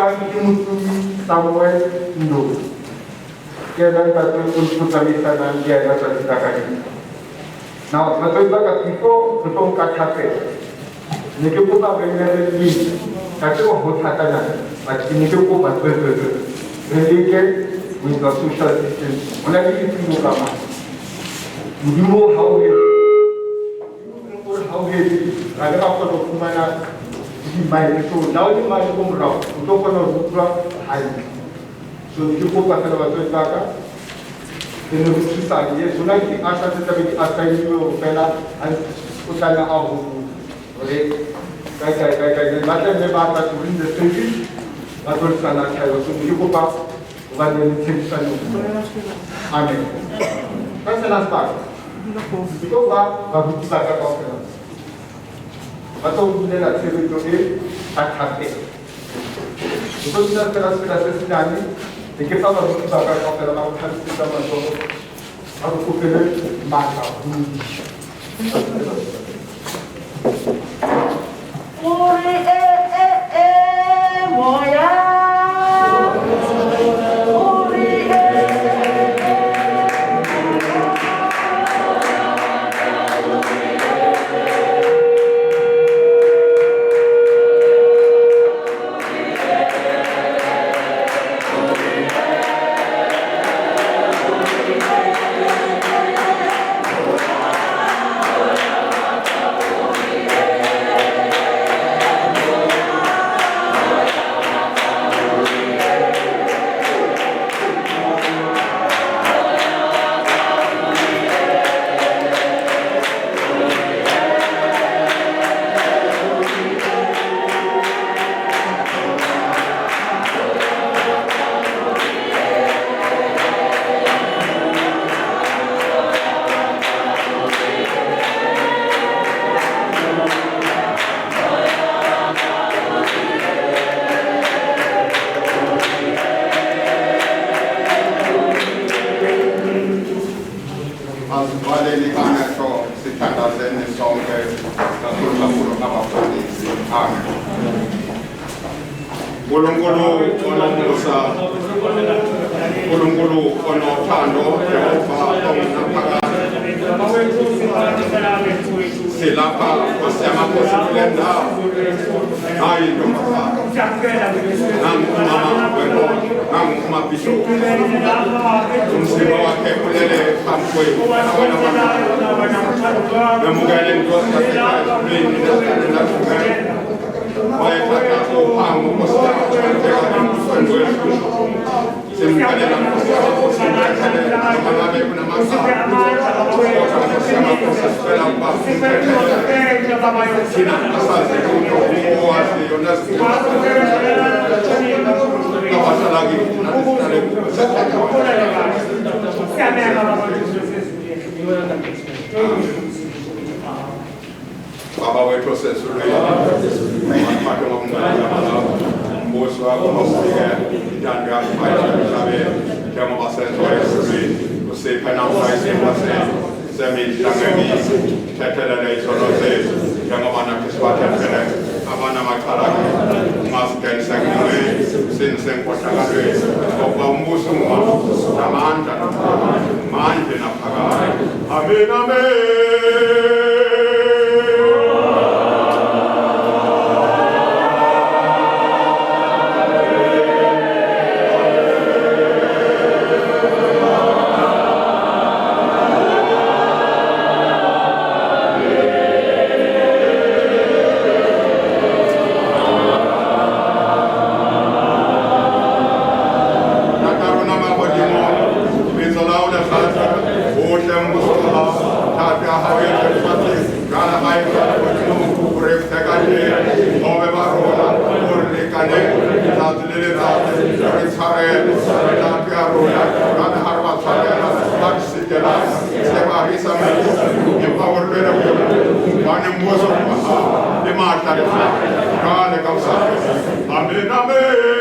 Latelang ke Motsomi Samuel Ndou. Ke yena ntate o ntso tsamaisanang le yena tsatsi la kajeno. Now, batswadi ba ka, before re tlo nka thapelo, ne ke kopa re nne re leke. Ka tseba ho thatanyana, but ke ne ke kopa tswetswetswe re leke ho etsa social distancing. Ho na le ditulo ka mane. Modimo o hauhetse. Modimo o re hauhetse, ra be ra kgona ho fumana di-mic. So, la o le mane ko morao, o tlo kgona ho utlwa hantle. So ne ke kopa fela batswadi ba ka, re ne re thusane. Yes, ho na le di-usher tse tlabe di assign-ilwe hore fela ha o tla nna a ho hore kae kae kae kae ba tla nne ba tla during the service ba tlo lesana thaelo. So ne ke kopa ho ba le tshebedisano. Amen. Ka sena sebaka, ke tlo ba baruti ba ka kaofela ba tlo bulela tshebetso e ka thapelo. Ke tlo bina fela sefela se senyane, be ke fa baruti ba ka kaofela ba re phahamisetsa matsoho, ba re kopele matla ho Modimo. O re e e e moya. O re e e e. Asivaleni amehlo sithandazeni sonke kakhulu kakhulu abafundisi. Amen. Nkulunkulu onomusa, Nkulunkulu onothando, Jehova ongunaphakade. Silapha Nkosi yamakhosi kule ndawo. Hayi ntombazana. Nangu umama wenkosi, nangu umabhishobhi. Umzimba wakhe ulele phambi kwethu. Abanye abantu bemukele inkosi yasekhaya ezulwini nasemhlabeni. Wayethatha uphango Nkosi yami embusweni wethu. Simukele Nkosi yamakhosi umthethelele noma ngabe kunamacala. Kodwa Nkosi yamakhosi sicela ukuba umthethelele. Thina asazi lutho owaziyo nezinto abahlala kithi nathi sihlale kubo. Baba wethu osezulwini, waphathwe ngokungcwele igama lakho. Umbuso wakho mawufike, intando yakho mayenziwe emhlabeni njengoba senziwa ezulwini. Usiphe namhla isinkwa sethu semihla ngemihla. Thethelele izono zethu njengoba nathi sibathethelele abanamacala kithi. Ungasingenisi ekulingweni, usindise enkohlakalweni. Ngokuba umbuso ungowakho, namandla manje naphakade. Amen, amen. Ntat'a rona mahodimong, lebitso la hao le kgahlwe, o tle mmuso wa hao, thato ya hao e etswe lefatsheng jwalo ha e etswa lehodimong. O re fe kajeno bohobe ba rona bo re lekaneng letsatsi le letsatsi. O re tshwarele melato ya rona jwalo ha re ba tshwarela ba re sitelang. Se ke wa re isa melekong, empa o re lwele ho e mobe. Hobane mmuso ke wa hao, le matla le kganya, jwale ka ho sa feleng. Amen, amen.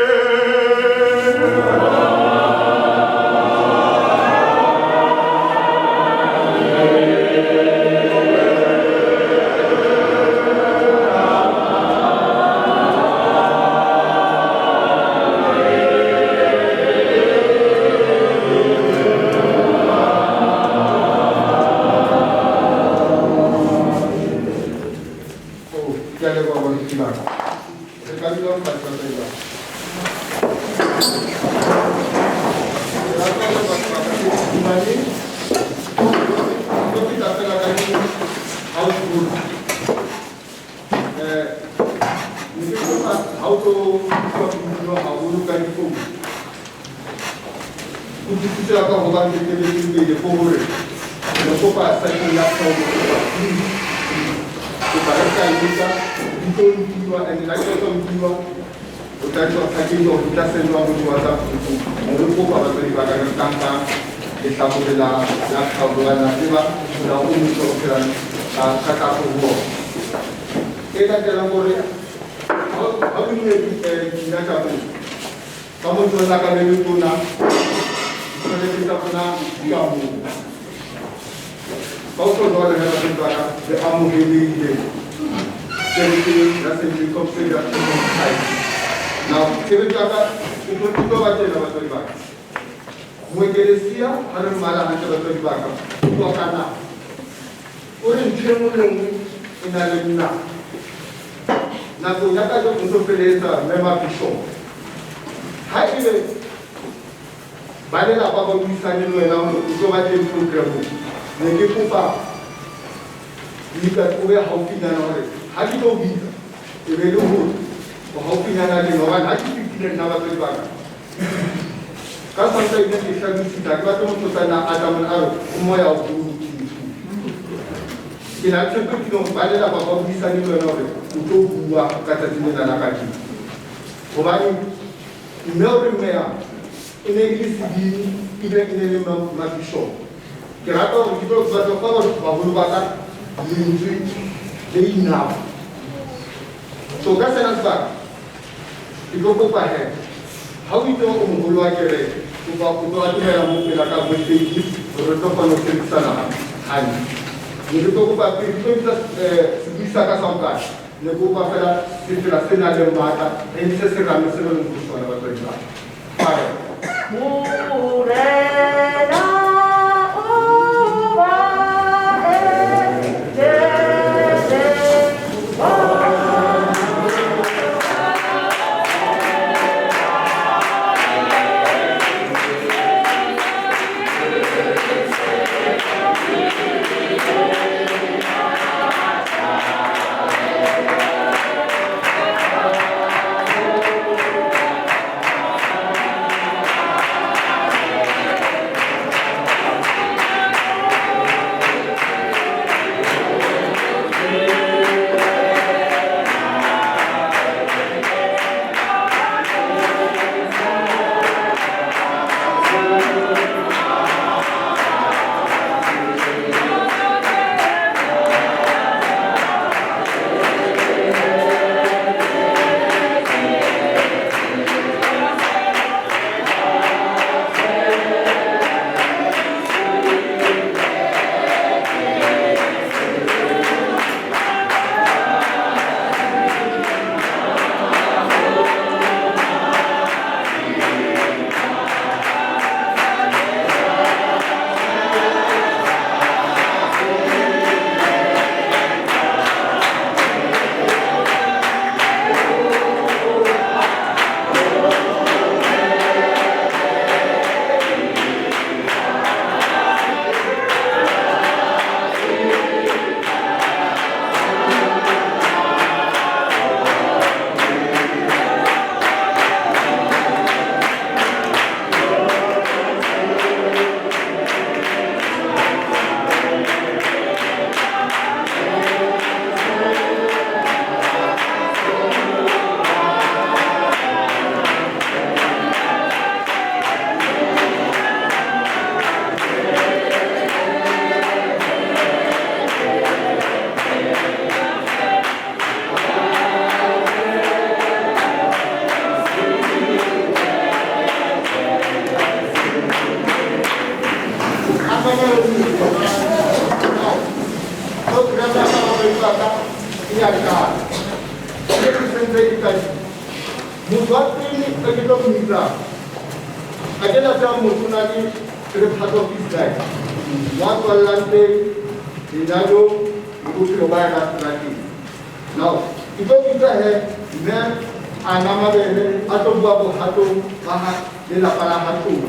Ana Mabele a tlo bua bohatong ba lelapa la ha Tlou.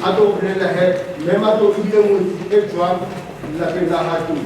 A tlo bolela he mme Matlou ebile ngwetsi e jwang lelapeng la ha Tlou.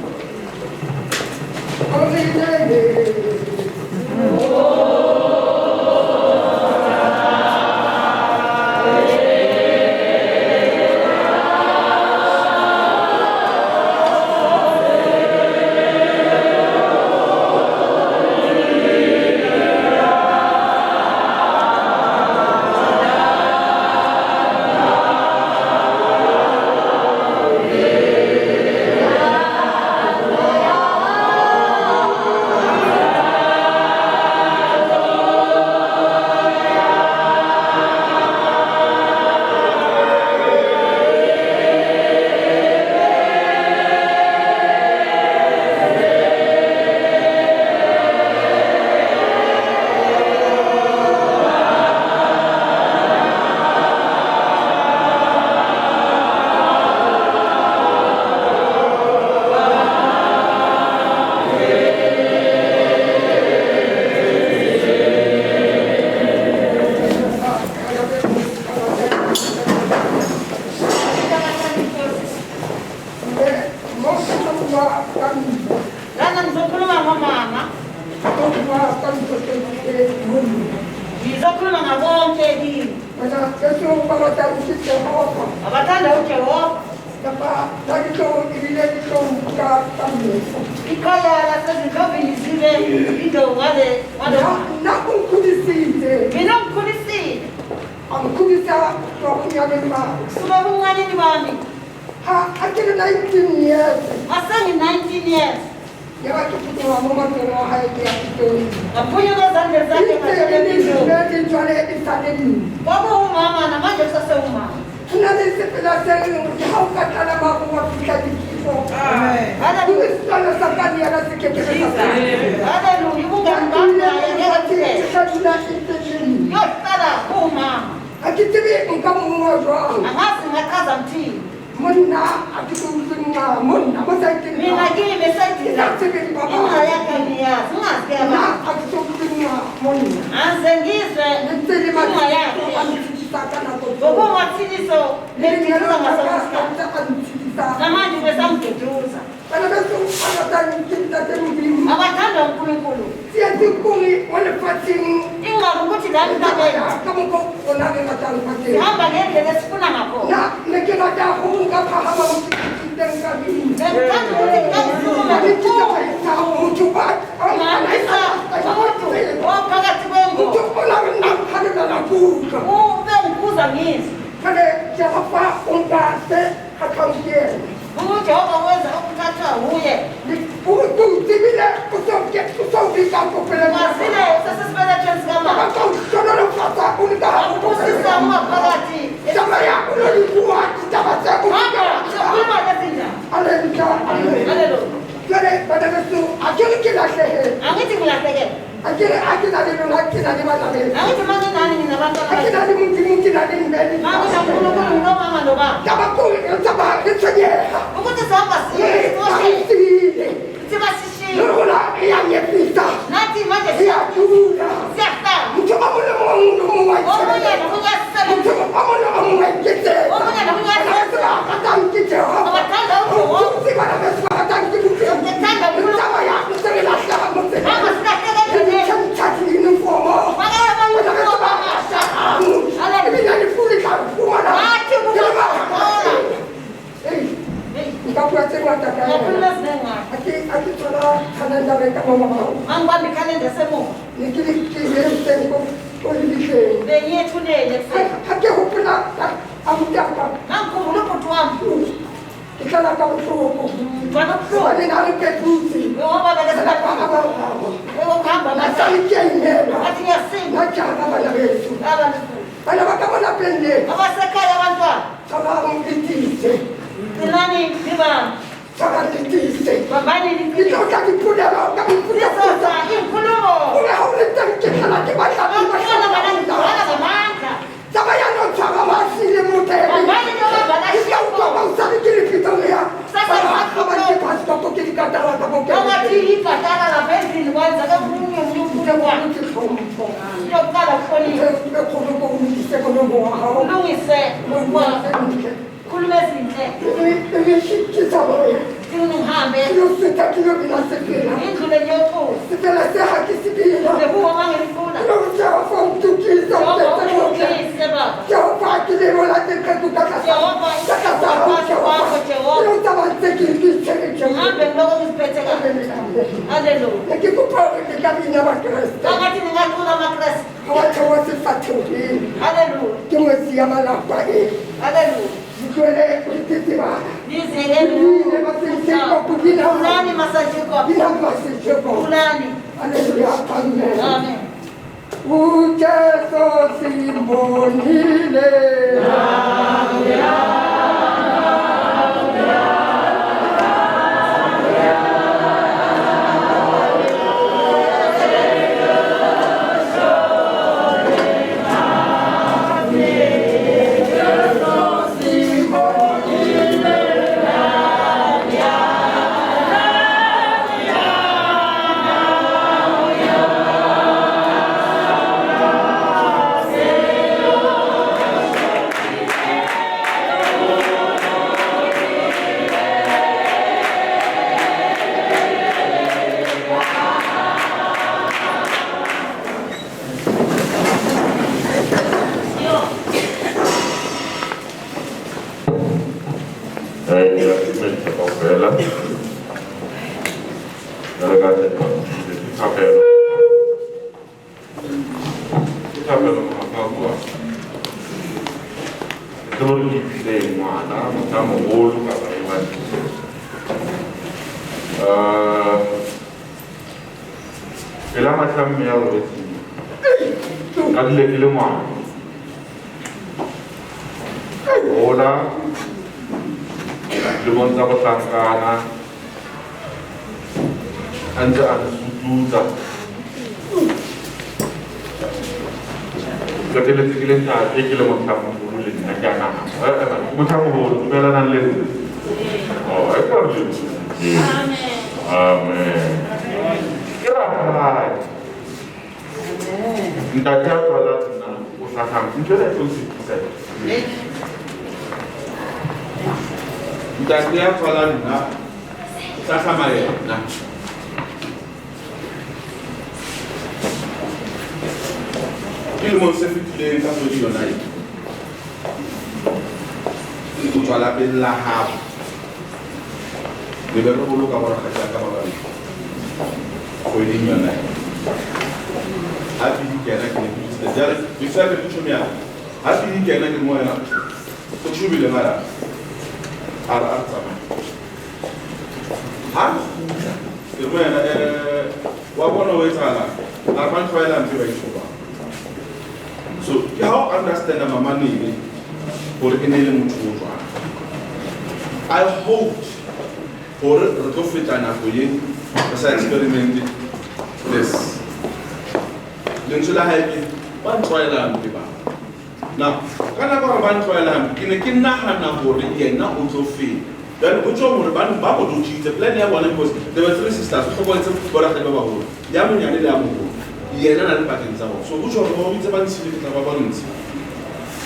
hao.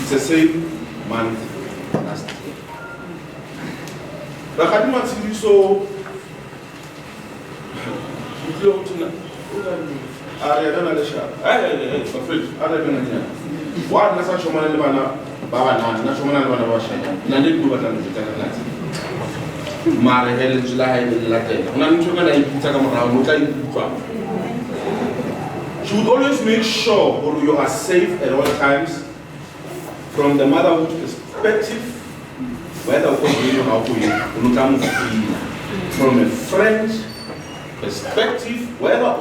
It's the same month last year. She would always make sure you are safe at all times. From the motherhood perspective, whether from a friend perspective, whether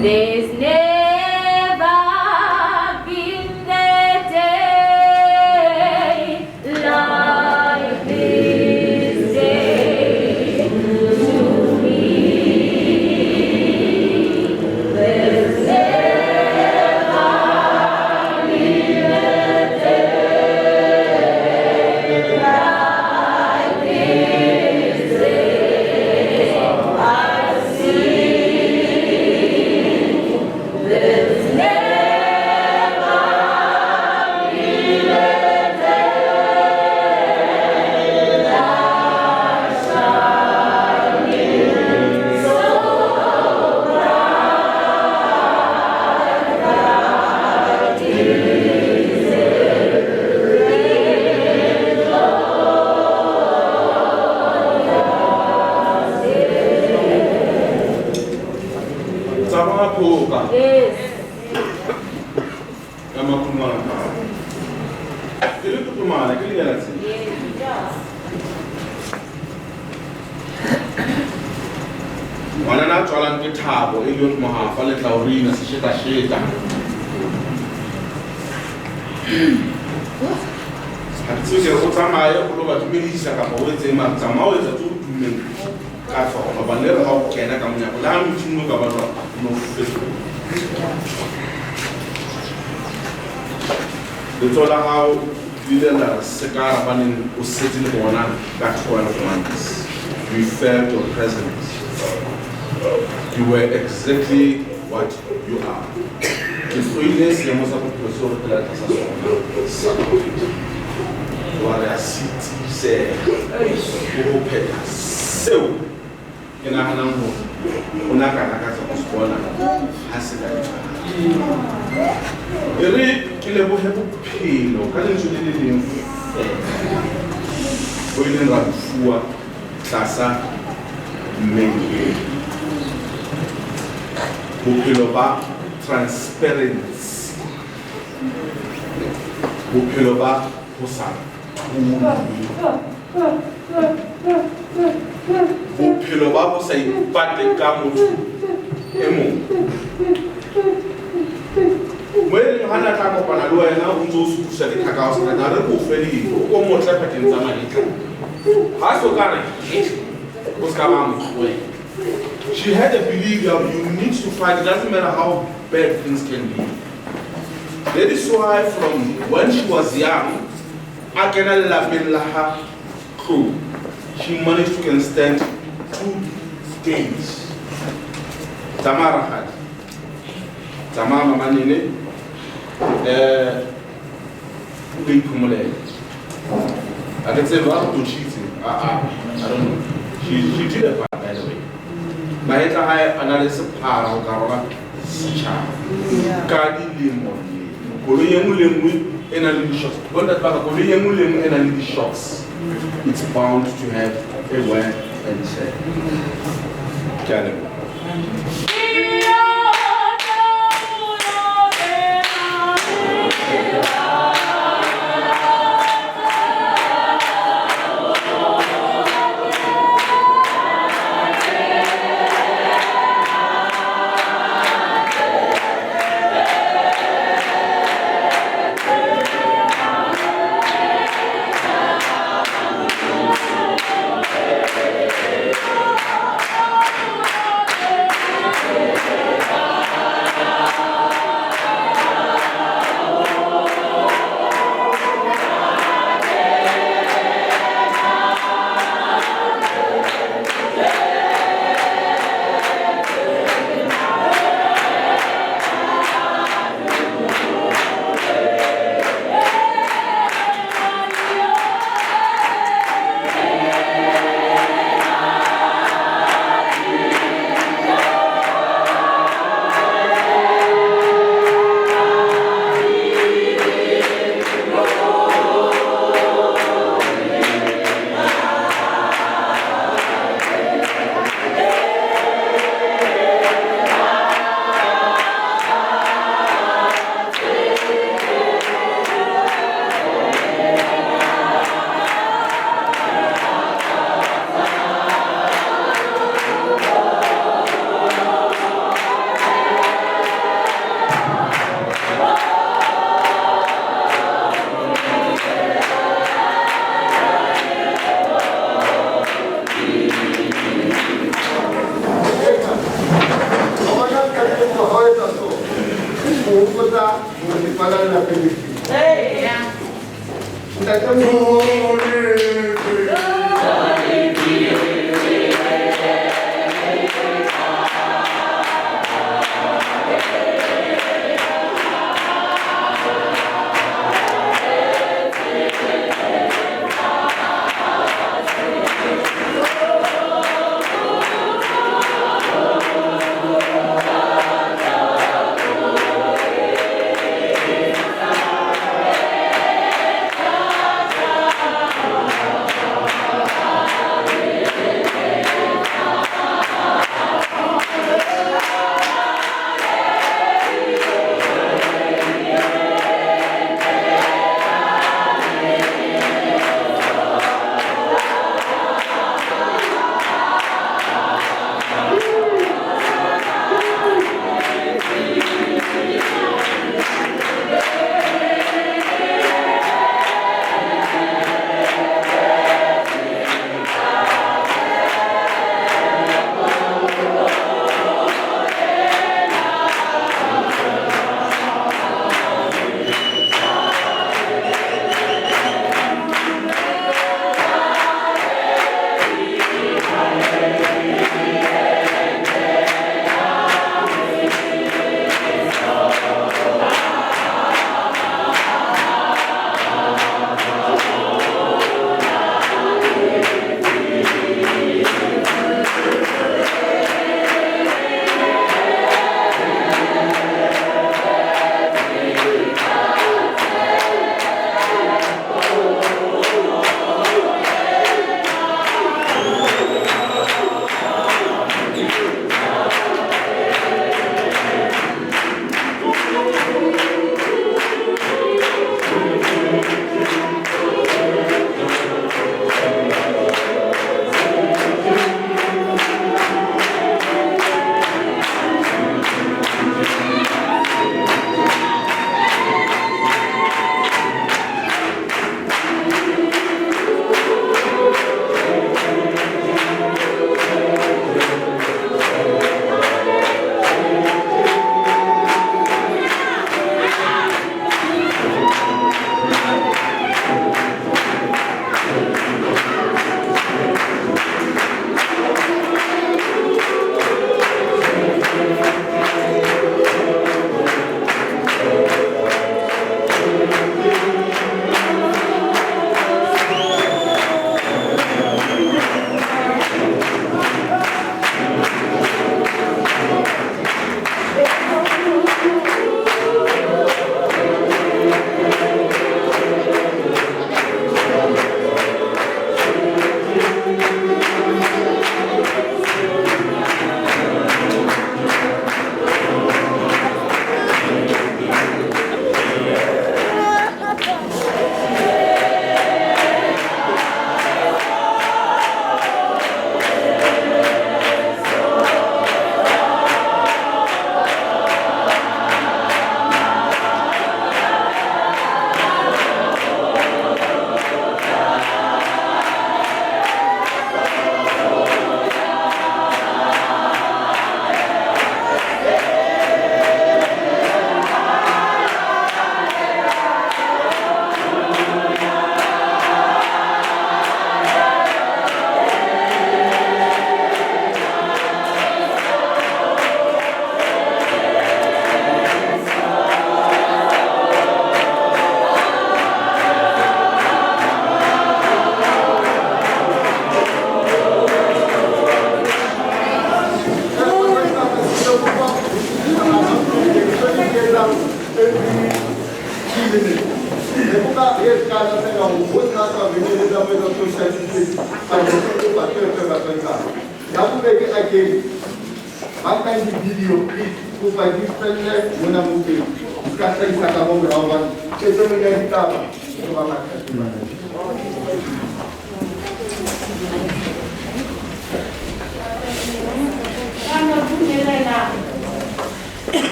There's never been a day like this day to me. There's never been a day like this day I've seen. There's never been a day that shining so bright that is in glorious day. Tsamaya phoka Yes. ka makhumana. Ke le totomana ke lenyana tse. Yes. Ngwanana a tswalang ke Thabo Elliot Mohafa le Tlaurina Sesheta-sheta. Ha ke tsebe ke re o tsamaye o lo ba dumedisa kapa o etseng mara tsamaya o etsa tse o tummeng ka tsona hobane le re ha o kena ka monyako le ha motjhini o ka ba jwang o no fetoha. Letsoho la hao le ile la re sekara baneng o setse le bona ka 12 months. We felt your presence. You were exactly what you are. Ke hloile seemo sa bophelo seo re phelang tlasa sona sa COVID. Wa re a sitiseha ho ho phetha seo ke nahanang hore o na ka lakatsa ho se bona ha se ka etsahala. E re ke lebohe bophelo ka lentswe le le leng feela bo ileng ra bo fuwa tlasa mmele. Bophelo ba transparency, bophelo ba ho sa thulwe, bophelo ba ho sa ipate ka motho e mong. Mo e leng ha na tla kopana le wena o ntso o sukusa lethaka o sa re ko fe leihlo, o ko motle pakeng tsa mahetla. Ha so ka re o ska ba mo tlohela. She had a belief that you need to fight, it doesn't matter how bad things can be. That is why from when she was young, a kena lelapeng la ha Tlou, she managed to can stand 2 days. Tsamaya rakgadi, tsamaya mama Nene, o lo iphomolele. Ha ke tsebe ha re totjhitse, I don't know. She did a part, by the way. Mahetla hae a na le sephara ho ka rola setjhaba. Ka dilemo lemo. Koloi e nngwe le nngwe e nang le di-shocks. Bontate ba ka, koloi e nngwe le nngwe e nang le di-shocks. It's bound to have a wear and tear. Ke a leboha. Yeah. hopotsa hore lefa la lelapeng le feng. Ntate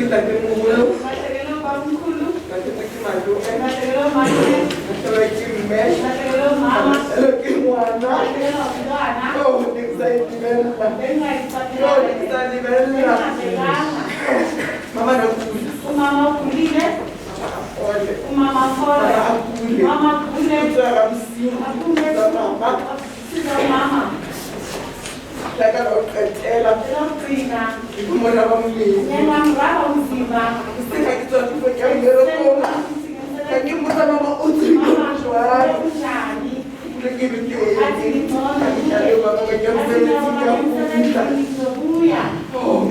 ntatemoholo. Ke ngwana. Oh, ne ke sa itumella. Oh, ne ke sa lebella. Mama na kula. Umama ukhulile. Umama aphole. Mama akhule. Mama. Siza umama. La ka la ho qetela. La ho qina. Ke mora wa mmele. Yena moraba o mzimba. Se ha ke tswa thufong ya mmerekong. Ka ke mmotsa mama o tswile jwang. Unjani? Ke ke be ke Ke a leboha mama, ke a mosebetsi, ke a kgutla. Ngizobuya. Oh.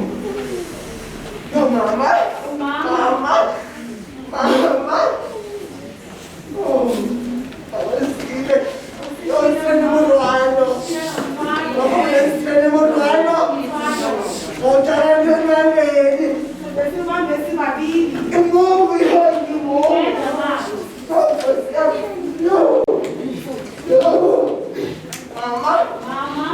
Yo, mama. Umama. Mama. Mama. Oh. Mama, siile. Yo, siile morwalo. Mama, siile morwalo. O tjara ntho e mabedi. Besibambe sibabili. Ke moo, yo, ke moo. Yedwa ma. Oh, yo. Yo. Mama. Mama.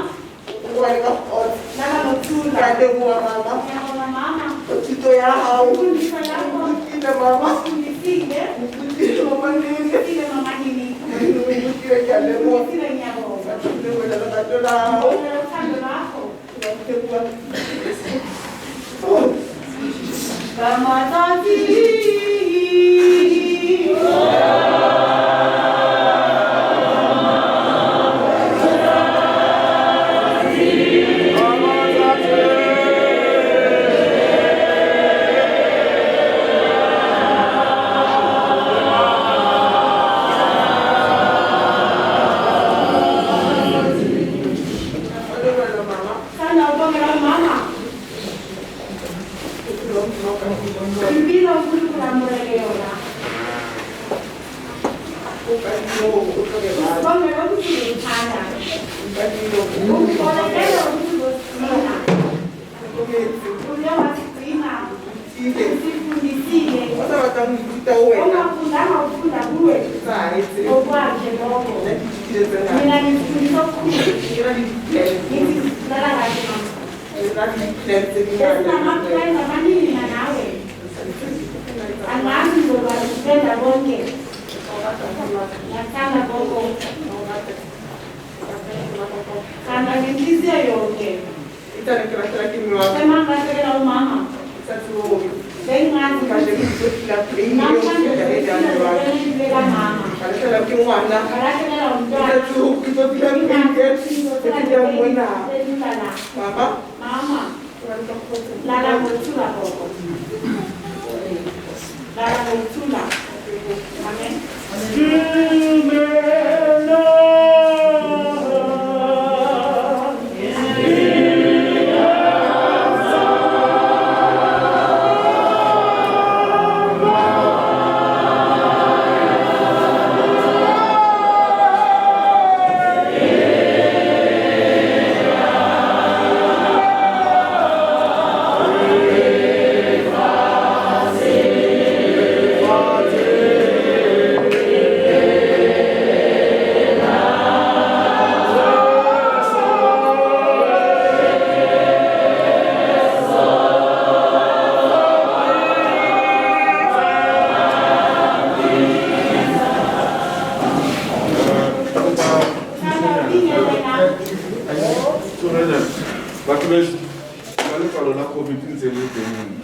O wa le ka kgotso. Lala nokuthula. Ke a leboha mama. Ngiyabonga mama. Thuto ya hao. Imfundiso yakho. Nthutile mama. Ufundisile. Nthutile mama Nene. Ufundisile mama Nini. Nthutile, ke a leboha. Ufundisile, ngiyabonga. Ke leboha lerato la hao. Ngibonga uthando lwakho. Ke a leboha. Oh. Kamatsatsi. Mama. Thanda ukubongela mama. Impilo uNkulunkulu amboleke yona. Usibongela ukuthi uzothanda. Ubolekele ukuthi uzosigcina. Uye wasigcina. Usifundisile. Ongafundanga ufunda kuwe. Okwakhe lokho. Mina ngifundisa okukhulu. Ngithi lala kahle mama. Esinama-plans amaningi mina nawe. Angazi ngizokwazi ukwenza konke. Ngiyakuthanda gogo. Thanda ngenhliziyo yonke. Uma ngilahlekelwa umama, bengingazi namhlanje ngiphila kamama. Ngalahlekelwa umntwana. Mama, lala ngokuthula gogo. Lala ngokuthula. Amen. Thanda ubingelela. Batho beso, ka lekwalo la COVID ntse le teng.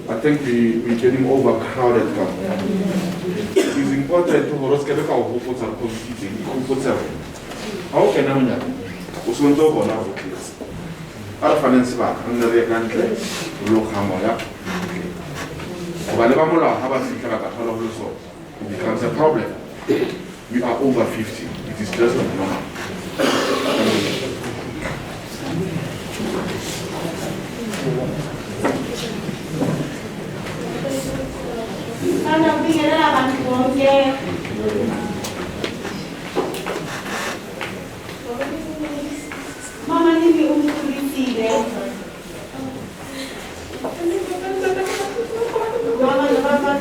I think we're getting overcrowded ka mo. It is important hore o se ke be ka o hopotsa hore COVID e teng, ikhopotse wena. Ha o kena monyako, o se ntse o bona hore o tletse. A re faneng sebaka, re nne re ye ka ntle, re lo kga moya. Hobane ba molao ha ba fihla ba ka thola ho le so, it becomes a problem. We are over 50. It is just not normal. Thank you. Thanda ukubingelela abantu bonke. Mama Nini umkhulisile. Mama nobaba.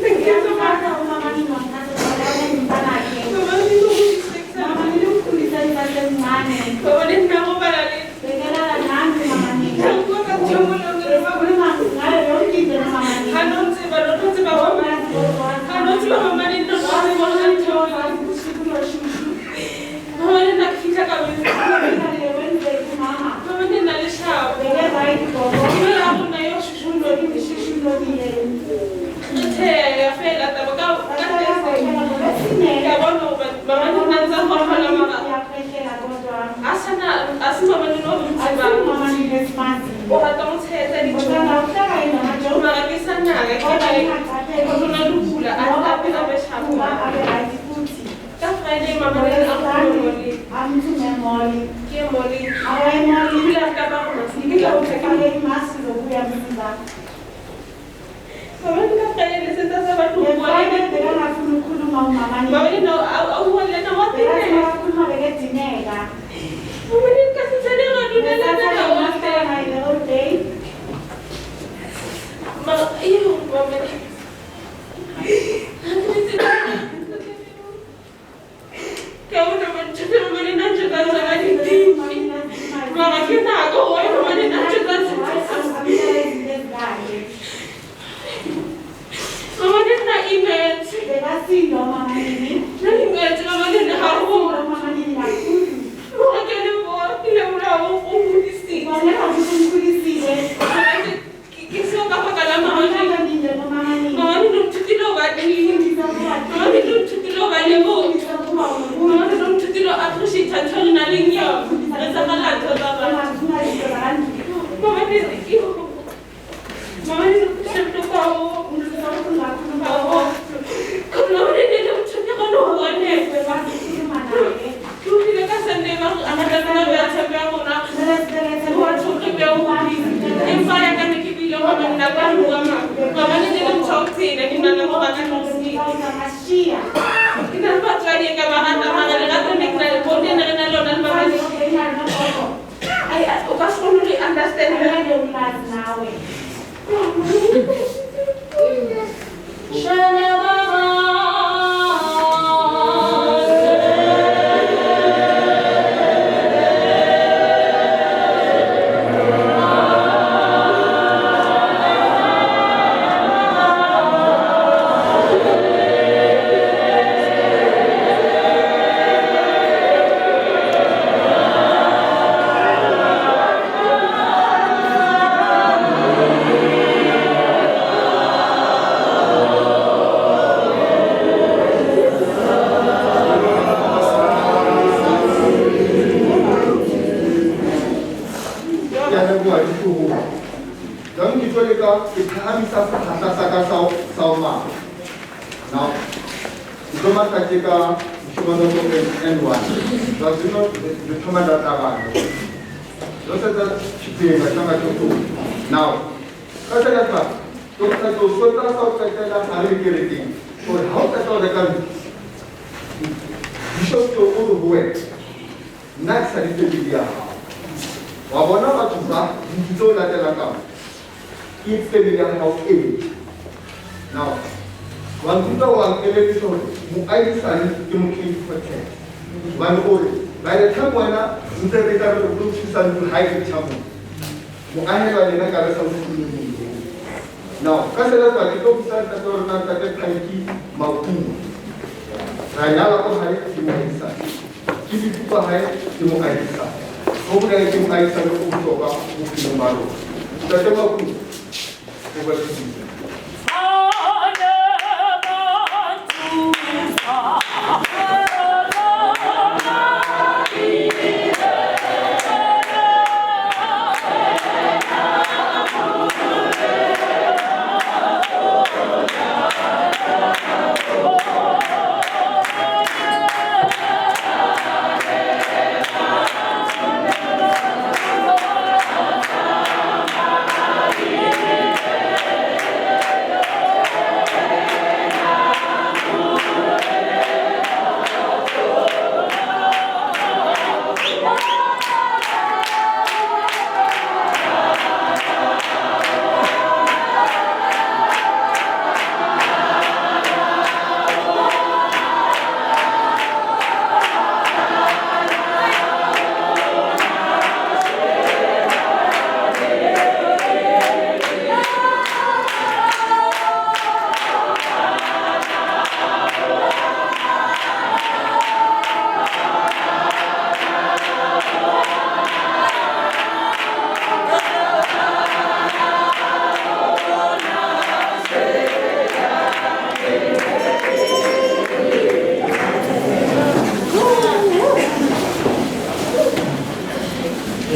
Ngiyathanda umama Nini wangithatha wabona umntanakhe. Mama Nini umkhulise ngisasemncane. Bekelala nami mama Nini. Ke rona le kula a tla phela be shapa ka Friday mama le a mole ke mole ebile a ka ba go ke tla go ka mama ka Friday le sentse sa batho bua mama le no a bua le na wa teng mama le ka se tsene ga dula le na wa teng ma iyo mama ke ona mantshwe mama le na tsa tsa di mama ke na go wa mama le na tsa tsa mama le na imet na imet mama le na ha go mama ke le bo ke le mora o o modisitse ke se ka fa kala mama mama le nthutile ho ba mama le nthutile ho ba le bo mama le nthutile ho appreciate ntho re nang le yona re sa bala ntho tsa batho mama le mama le nthutile ka ho mama le le nthutile go no bone ke utlwile ka Sunday ba re anatla ya tshepo ya rona wa tshotlo be o empa ya ka ne ke bile go nna ka bua mama le le motho o tsela ke nna go ba ka no se ke na le batswadi ka ba rata mara lerato ne ke na le bone ne re na lona le mama ai o ka se kgone ho understand. Now, now, by the time when now,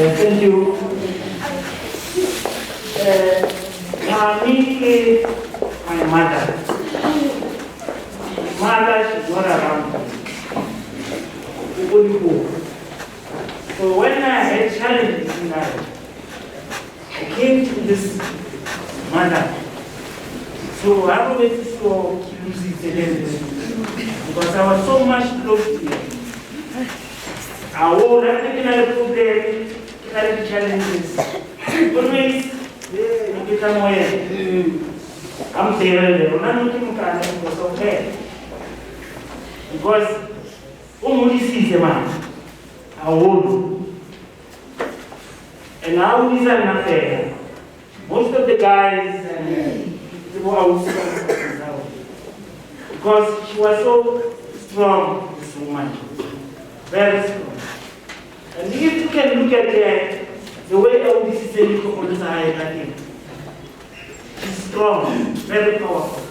Thank you. my mother. My mother, she's not around. So when I had challenges in life, I came to this mother. So I always saw because I was so much close to her. I would have taken a problem, challenges. Always, I'm there, I'm looking because of her. Because Umulisi is a man. I would. And now is an affair. Most of the guys and people are because she was so strong, this woman. Very strong. And if you can look at her, the way Umulisi is, she's strong, very powerful.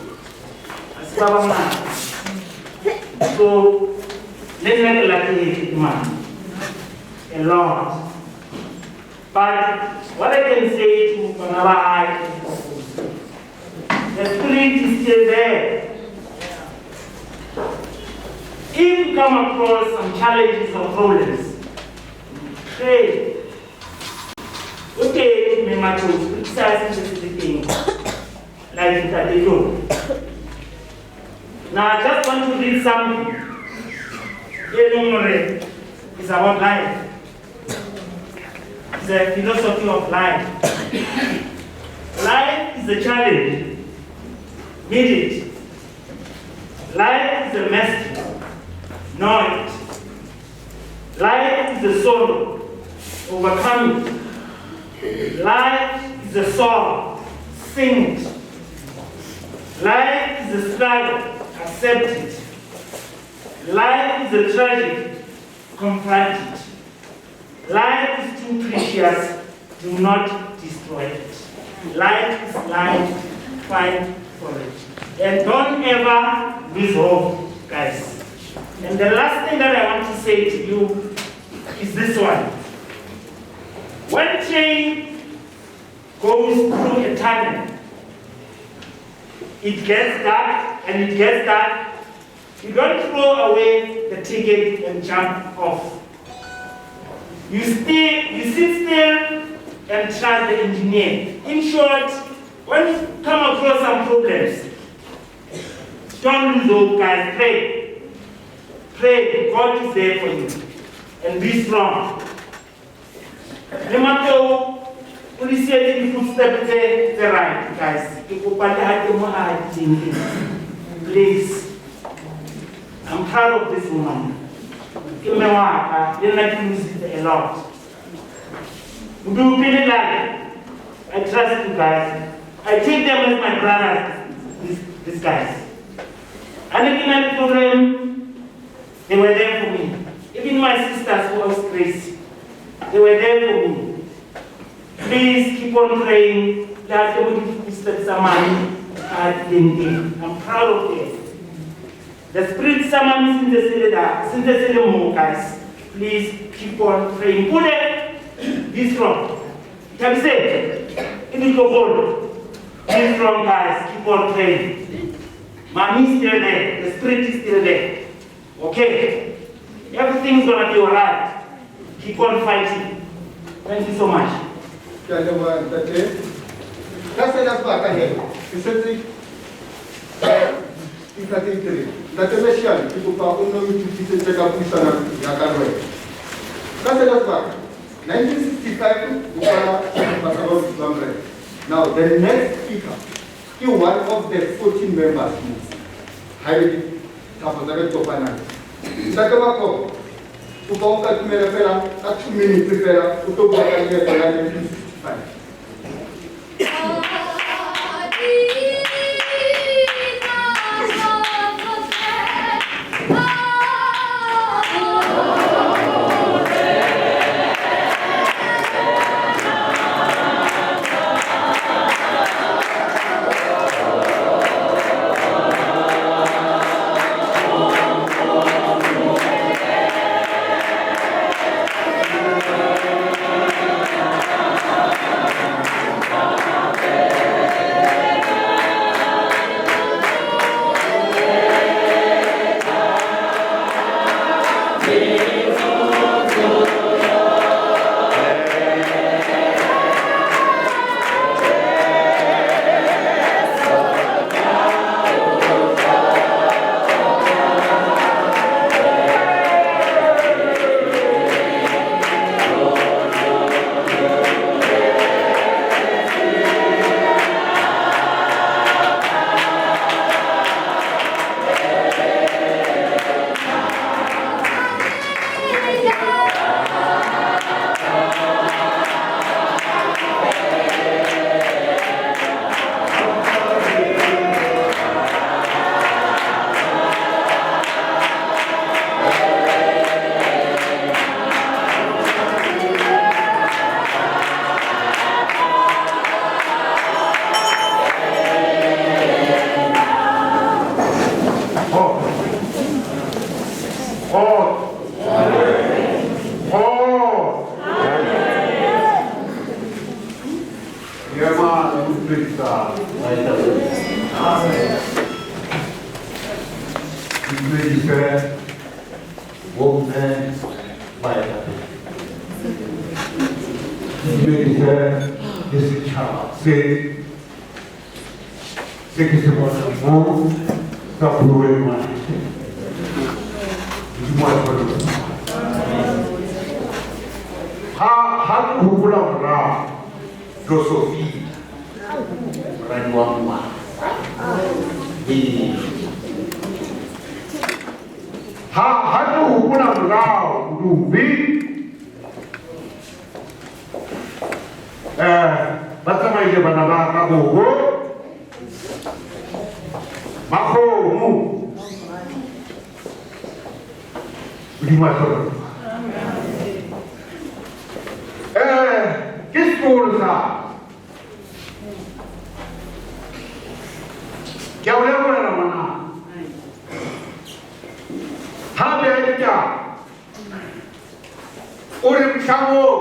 So, let's make a lot. But what I can say to Banaba is the spirit is still there. If you come across some challenges or problems, pray. Okay, like. Now I just want to read something. It's about life. It's a philosophy of life. Life is a challenge. Meet it. Life is a mystery. Know it. Life is a sorrow. Overcome it. Life is a song. Sing it. Life is a struggle. Accept it. Life is a tragedy. Confront it. Life is too precious. Do not destroy it. Life is life. Fight for it. And don't ever lose hope, guys. And the last thing that I want to say to you is this one. When train goes through a tunnel, it gets dark and it gets dark. You don't throw away the ticket and jump off. You sit still and trust the engineer. In short, when you come across some problems, don't lose hope, guys. Pray. Pray. God is there for you. And be strong. Right, guys. Please. I'm proud of this woman. A lot. I trust you guys. I take them as my brothers, these guys. And in the program, they were there for me. Even my sisters who was crazy, they were there for me. Please keep on praying. I'm proud of them. The spirit someone guys. Please keep on praying. Be strong. Be strong, guys. Keep on praying. Mommy is still there. The spirit is still there. Okay? Everything's gonna be alright. Keep on fighting. Thank you so much. Ntate 1965, now the next speaker is one of the 14 members. 1965. Ke ema le ho dumedisa baetapele. Ke dumedise bomme baetapele. Ke dumedise le setjhaba se se ke se bonang mo sa Phurueng mane. Modimo a hlohonolofatse. Ha ha ke hopola morao Josephine, moradi wa Ngwasa. Ee. Ha ha ke hopola morao Modupi, ba tsamaile bana ba ka boho Makgomo. Modimo a hlohonolofatse. Ke sekolo sa ke a o lebohela ngwana. Ha beha ditaba o re mohlang oo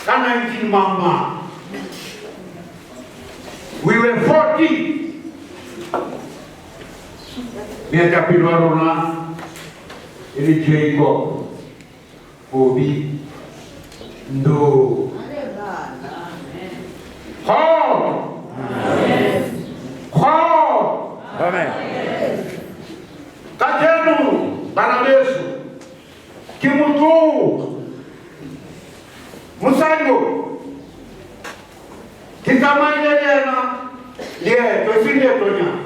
ka 19 mang mang we were 14 moetapele wa rona e le Jacob Kobi Ndo. Kgotso. Kgotso. Amen. Kajeno bana beso ke motlotlo. Mosadi o ke tsamaile le yena leeto e seng leetonyana.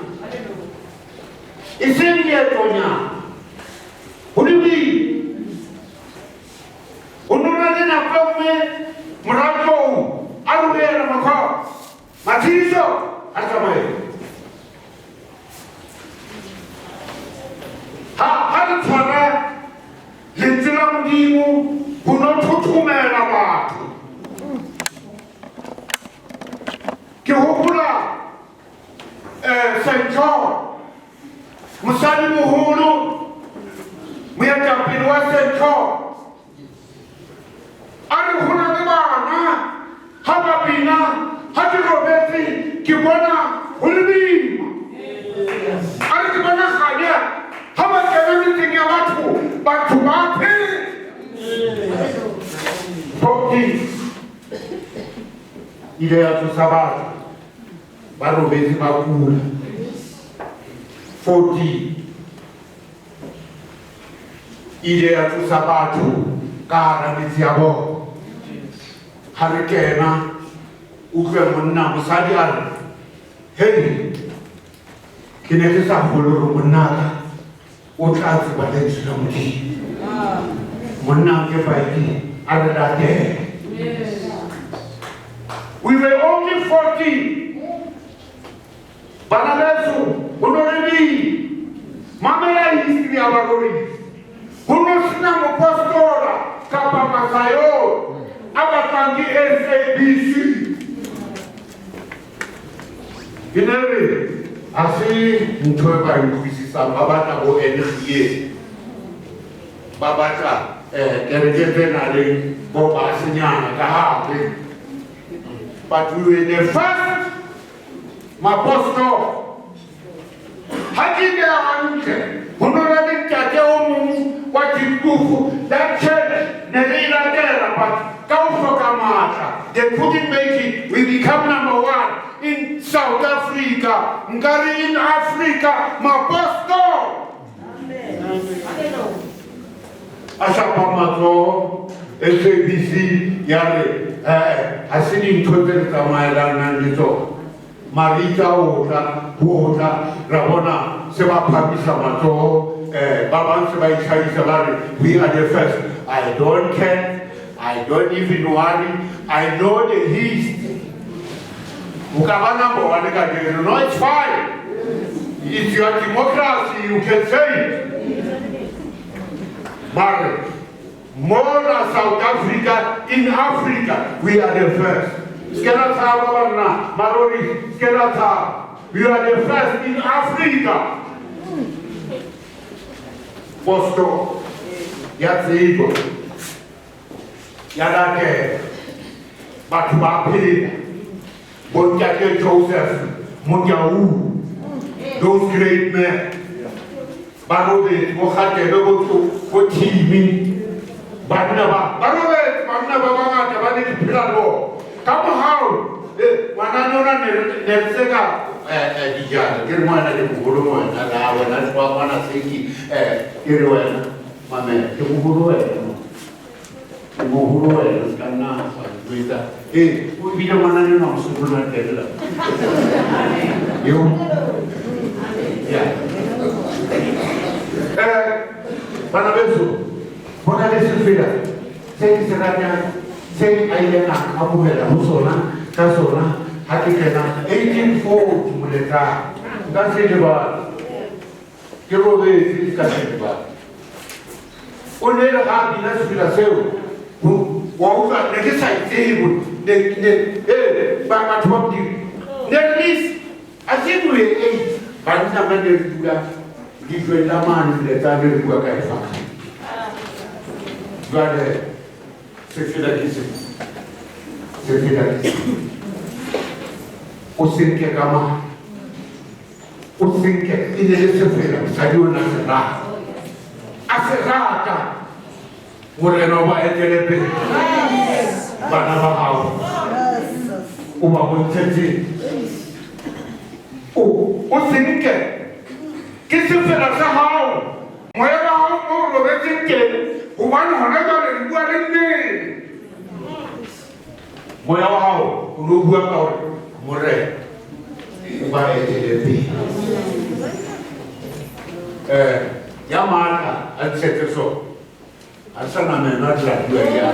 E seng leetonyana. Ho lebile. Ho no na le nako e nngwe morao a re ho yena Makhoa, Matshediso a tsamaye. Ha ha re tshwara lentswe la Modimo ho no thothomela batho. Ke hopola St. John, mosadimoholo, moetapele wa St. John, a re ho na le bana ha ba bina ha ke robetse ke bona ho le boima. A re ke bona kganya ha ba kena metseng ya batho, batho ba phela. 14 ile ya tsosa batho ba robetse ba kula. 14 ile ya tsosa batho ka hara metse ya bona. Ha re kena utlwe monna mosadi a re hei ke ne ke sa kgolwe hore monnaka o tla tseba lentswe la Modimo. Monna ke baiki a re latele. We were only 14. Bana beso ho no le bile. Mamela history ya Barorisi. Ho no sena mopostola kapa masayo a batlang ke SABC. Ke ne re ha se ntho e ba e utlwisisang, ba batla bo NGA, ba batla kereke tse nang le bo basenyana ka hare. But we were the first mapostola. Ha ke beha hantle, ho no na le ntate o mong wa Dikufu, that church ne re e latela, but ka ho hloka matla, they couldn't make it. We become number 1 in South Africa. Nkare in Africa, mapostola. A shapa matsoho, SABC ya re, ha se dintho tse re tsamaelanang le tsona. Marita o tla, ho tla, ra bona se ba phamisa matsoho, ba bang se ba itlhahisa ba re, we are the first. I don't care, I don't even worry, I know the history. O ka ba number 1 kajeno. No, it's fine. It's your democracy, you can say it. Mare, mona South Africa, in Africa, we are the first. Skela tshaba banna, Marori, skela tshaba. We are the first in Africa. Posto ya tsebo ya latela batho ba phela. Bontate Joseph Motaung, those great men, ba robetse, bo Kgatebe, bo Thimi, banna ba robetse, banna ba bangata ba ne di phela le bona. Ka mohau, ngwana lona ne re se ka dijana, ke re ngwana le moholo ngwana la wena le wa ngwana seki, ke re wena mamela, ke moholo wena, ke moholo wena, se ka nna wa njwetsa. O bile ngwana le nwa mosokolo wa tella. Yo. Ya. Bana beso, bona le sefela se ke se ratang, se a ileng a amohela ho sona, ka sona, ha ke kena 1840 Moletsane, nka se lebale. Ke robetse ka se lebale. O ne le ha bina sefela seo, wa utlwa, ne ke sa itsebe, ne, ba batho ba Modimo. Ne re le, I think we were 8, banna ba ne re dula dijweng la mane Moletsane re bua ka lefatshe. Jwale sefela ke se, sefela ke se. O se nke ka ma, o se nke, e ne le sefela, mosadi o na se rata. A se rata. Morena o ba etele pele. Bana ba hao. O ba bontshetse. O se nke. Ke sefela sa hao. Moya wa hao o robetseng teng. Hobane hona jwale re bua le mmele. Moya wa hao o no bua ka hore Morena o ba etele pele. Ya matla a ntshetse so. A sa na meno a tla bua ya.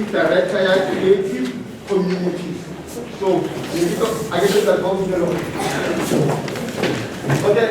Director ya Creative Communities. So, I get that go to okay,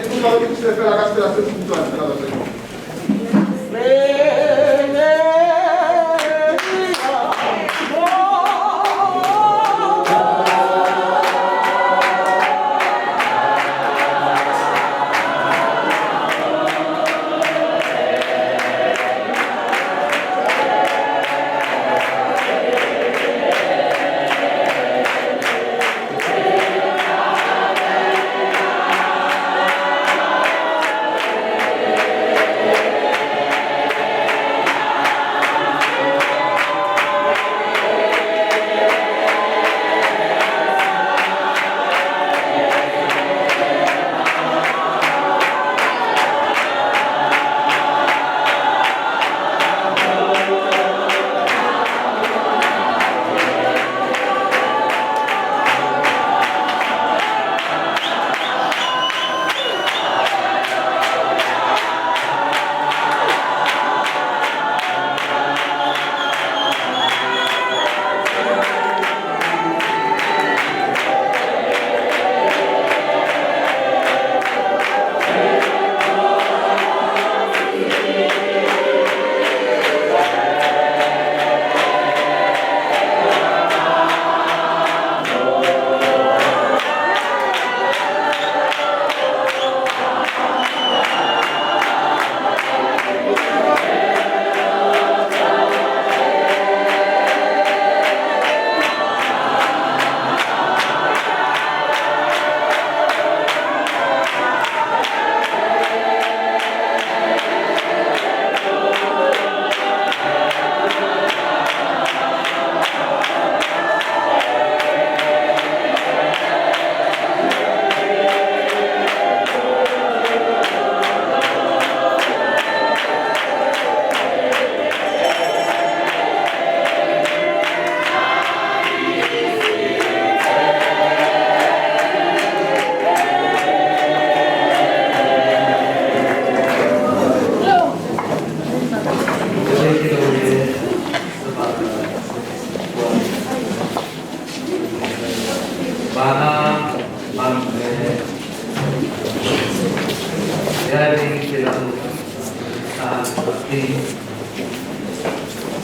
Lefapheng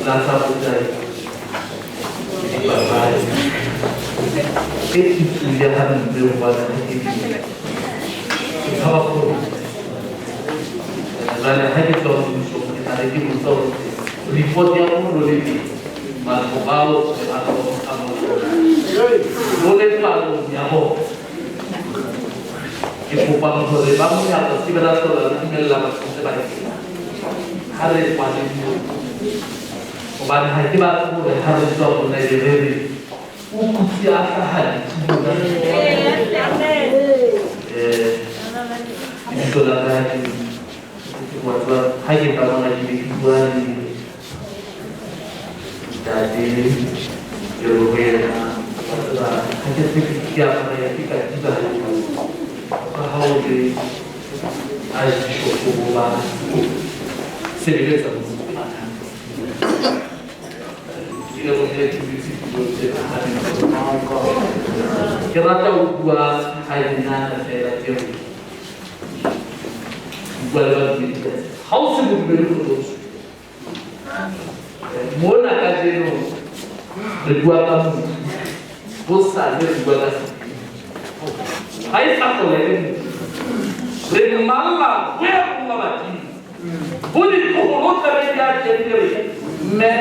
la tsa Botaiki le Dipapadi. E ke tswile hampe hobane ha ke ke tshaba gore jwale ha ke tswa mmusong ke tla be ke botsa hore report ya mo le teng batho bao ba hloka mo le palong ya bona. Ke kopang hore ba monyako se be ra hlola re dumella batho ntse ba le teng ha re kwale moo, hobane ha ke batle hore ha re tswa mona ebe re re o kutse a hlaha dithumo. Lebitso la ka ke wa tseba ha ke tla mona ke be ke bua le ntate ke re ho yena wa tseba ha ke se ke apara ke katiba ka ha o le archbishop ba sebeletsa Modimo. Ke lebohile ke dutse tulong tse phahameng. Ke rata ho bua hanyenyane feela ke re bua le badumedi ka tsela. Ha o se modumedi o tlo tswa. Mona kajeno re bua ka mofu, hosane re bua ka sephiri. Ha e sa hlola e le mofu. Re mmalla ho ya mong wa badimo. Ho ditloholo tla be di a teng di re, mme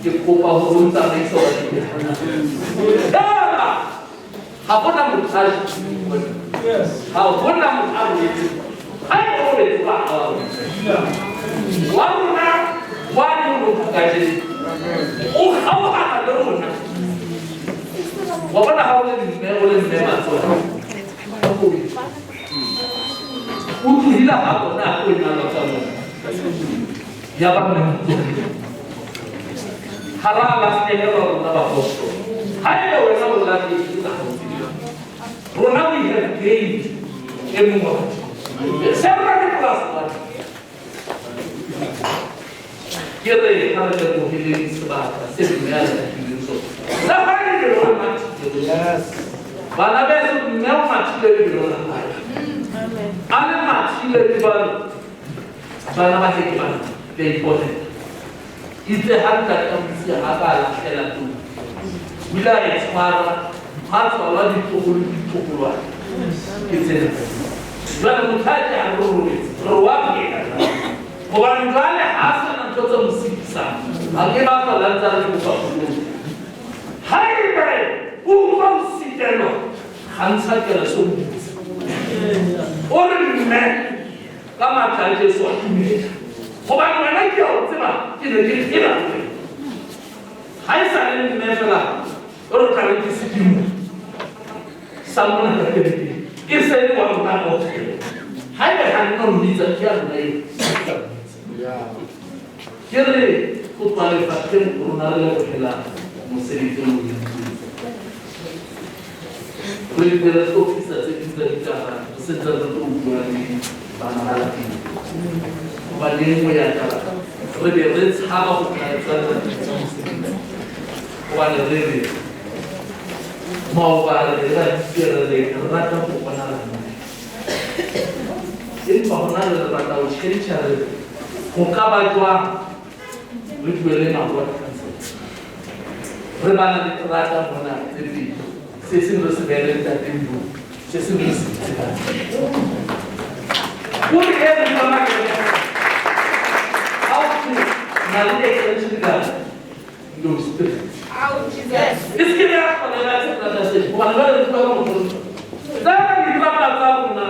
ke kopa hore o ntsamaise hore ke Fela ha hona motho a ha hona motho a robetseng. Ha e robetse ba hao. Wa rona wa nyoloha kajeno. O kgaohana le rona. Wa bona ha o le mme o le mme matsoho. O tlohile ha bona ha o nyalwa ka mona. Ya ba mme motsohile. Ha ra lahlehelwa rona baapostola. Haeba wena o lahlehile ka ha o tsebe. Rona we have gained e mong wa batho. Se rona ke plus one. Ke re ha re leboheleng sebaka se mme a re fileng sona. Le ha e le re mathile. Bana beso mme o mathile lebelo la hae. A le mathile le jwalo. Bana ba hae ke bana. Ke a iponela. Itse ha ntate a motse ha ka lahlela tlou. O ile a e tshwara, ha tswalwa ditloholo le ditloholwana. Ke tsena. Jwale motho a ke a re robetse, re wa phela jwale. Hobane jwale ha a sana ntho tse mo sitisang. A ke ba hlola ntse a re kopa koloi. Haeba o utlwa o sitelwa, kgantsha kerese o bitse. O re mme ka matla a Jesu a dumela. Hobane wena ke a o tseba, ke ne ke phela ho wena. Ha e sa le mme fela o re tla re ke sedimo sa mona ka kerekeng. E se le wa rona kaofela. Haeba ha nna o mmitsa ke ya rona eo. Ke re ho tswa lefapheng rona re lebohela mosebetsi o entsweng. Re ne re hlophisa tse ding tsa ditaba re sentse re tlo bua le bana ba lapeng. Hobane e nngwe ya taba re be re tshaba ho tla tswella pele ka mosebetsi. Hobane re re maoba re ne re bitse re re re rata ho bonala mme. Empa hona jwale re batla ho tjhentjha re re ho ka ba jwang re bue le ma-ward council. Re bana le terata mona tse pedi. Se seng re se behele ntate Mbu, se seng re se bitse ka. O re e re tsamaya ke ha o thwe na le extension ka no street. E se ke ya kgonela seterata se, hobane jwale re tloha ka motho. Tsena diterata tsa rona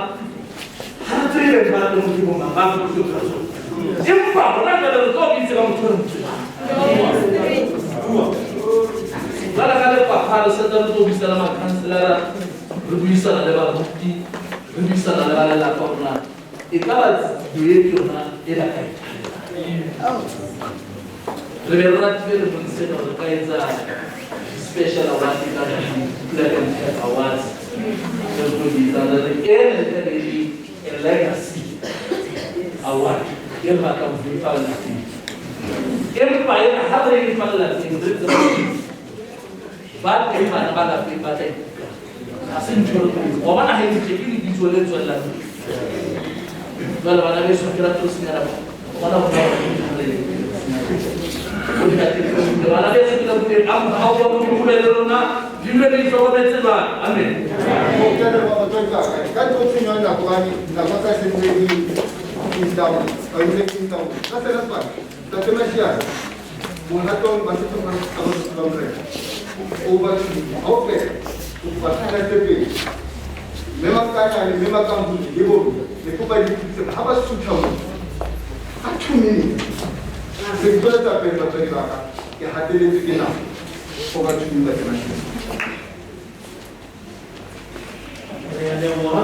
ha re tsebe ba teng ke bo mang, ba tlo ka tsona. Empa hona jwale re tlo bitse ka motho re mo tsebang. Jwale ka lefapha re sentse re tlo buisana le makhanselara, re buisana le baruti, re buisana le ba lelapa hore na e ka ba tsebiso e ke yona e ba ka e thabelang. Re be re ratile lemong sena hore re ka etsa special award ka di-Black and Cap Awards. Re tlo di etsa re re ena e tla be e le a legacy award e re batlang ho e fa lelapeng. Empa ena ha re e fa lelapeng re tseba hore ba teng bana ba lapeng ba tla ikutlwa. Ha se ntho e re tlo etsa. Wa bona ha e ntse ke lebitso le tswellang pele. Jwale bana beso ha ke rate ho senya nako. Bana bana beso ke lebohile a mohau wa Modimo o be le lona le dule le itlhokometse jwale. Amen. Ke a leboha batswadi ba ka. Ka tlo tshwenywa nako hobane nako tsa se ntse di ntaola, ba ntse di ntaola. Ka sena sebaka, Ntate Mashiane, mohatong ba sehlopha sa Basotho ba Morena, over to you. Ha o fela, o kopa pina tse pedi. Mme Makanyane, Mme Makambule le bomme, ne kopa le thuse ha ba sutha mona. Ka 2 minutes. Se ke tsweletsa pele batswadi ba ka, ke hateletswe ke nako. Over to you, Ntate Mashiane. Re a leboha.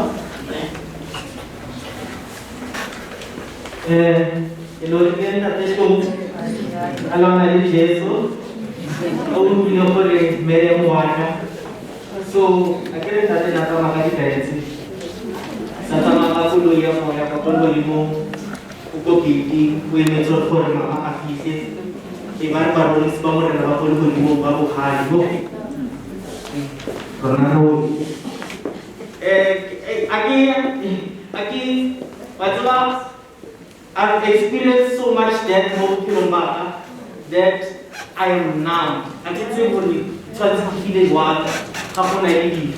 Ke lebohile Ntate Tlou a lwana le Jesu o utlwile gore Meriam wa tla. So a ke re ntate na tsamaya ka ditaetsi, sa tsamaya ka koloi ya moya ka ko lehodimong, o ko gate-ing o emetse gore mama a fihle. E ba re barorisi ba Morena ba ko lehodimong ba bogale mo rona ro a ke wa tseba, I've experienced so much death mo bophelong ba ka that I am numb. A ke tsebe gore tshwanetse ke feel jwang ga go na le dijo.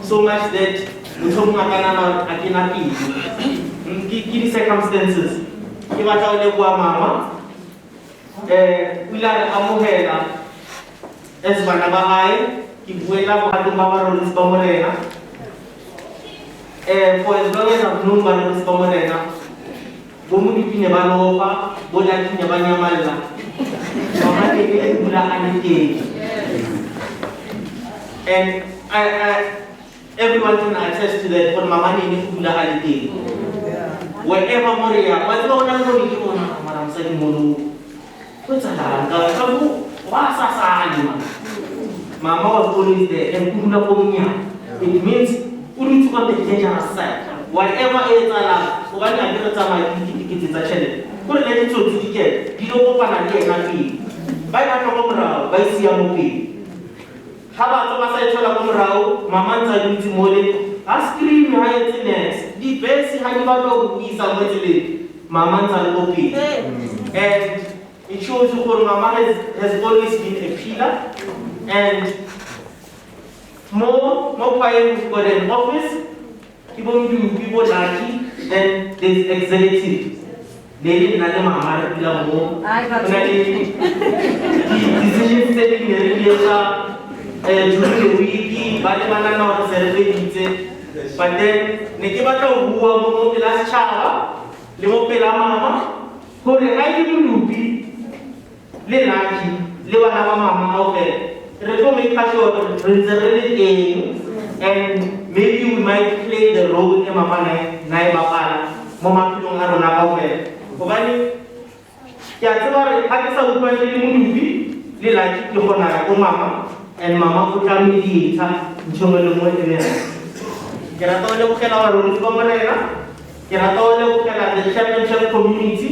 So much that motho o mongwe a ka nahana hore a ke na pelo. Ke di-circumstances. Ke batla ho leboha mama. O ile a re amohela as bana ba hae. Ke buela bohatong ba barorisi ba Morena. For as long as I've known barorisi ba Morena, bo Modipine ba lofa, bo Lucky ne ba nyamalla. Mama ne ke dula a le teng. And everyone can attest to that, gore mama ne ne go dula a le teng. Wherever mo re yang, wa tseba ho na le mo ke bona mara mosadi mono. Ho etsahalang ka bo wa sa sale man. Mama was always there and o dula ko monyako. It means o dutse on the dangerous side. Whatever e etsahalang, hobane ha ke re tsamaya ke diketekete tsa tjhelete. Kore le ditsotsi di kene, di lo kopana le yena pele. Ba e batla ko morao, ba e siya mo pele. Ha ba tswa ba sa e thola ko morao, mama ntse a dutse mole, ha scream ha etse niks. Dibese ha di batla ho isa mo tseleng, mama ntse a le ko pele. And it shows you gore mama has always been a pillar. And mo choir we've got an office, ke bo Modupi, bo Lucky, then there's executive. Ne le nna le mama re dula mo. Ho na le di-decisions tse ding ne re di etsa during the week, ba le ba nahana hore se re feditse. But then ne ke batla ho bua mo pela setjhaba le mo pela mama hore ha e le Modupi le Lucky le bana ba mama kaofela, re tlo make sure hore re ntse re le teng and maybe we might play the role e mama na e bapala mo maphelong a rona kaofela. Hobane ke a tseba hore ha ke sa utlwane le Modupi le Lucky, ke kgona ya ko mama and mama o tla mediate ntho e nngwe le nngwe e be right. Ke rata ho lebogela barorisi ba Morena, ke rata ho lebogela the championship community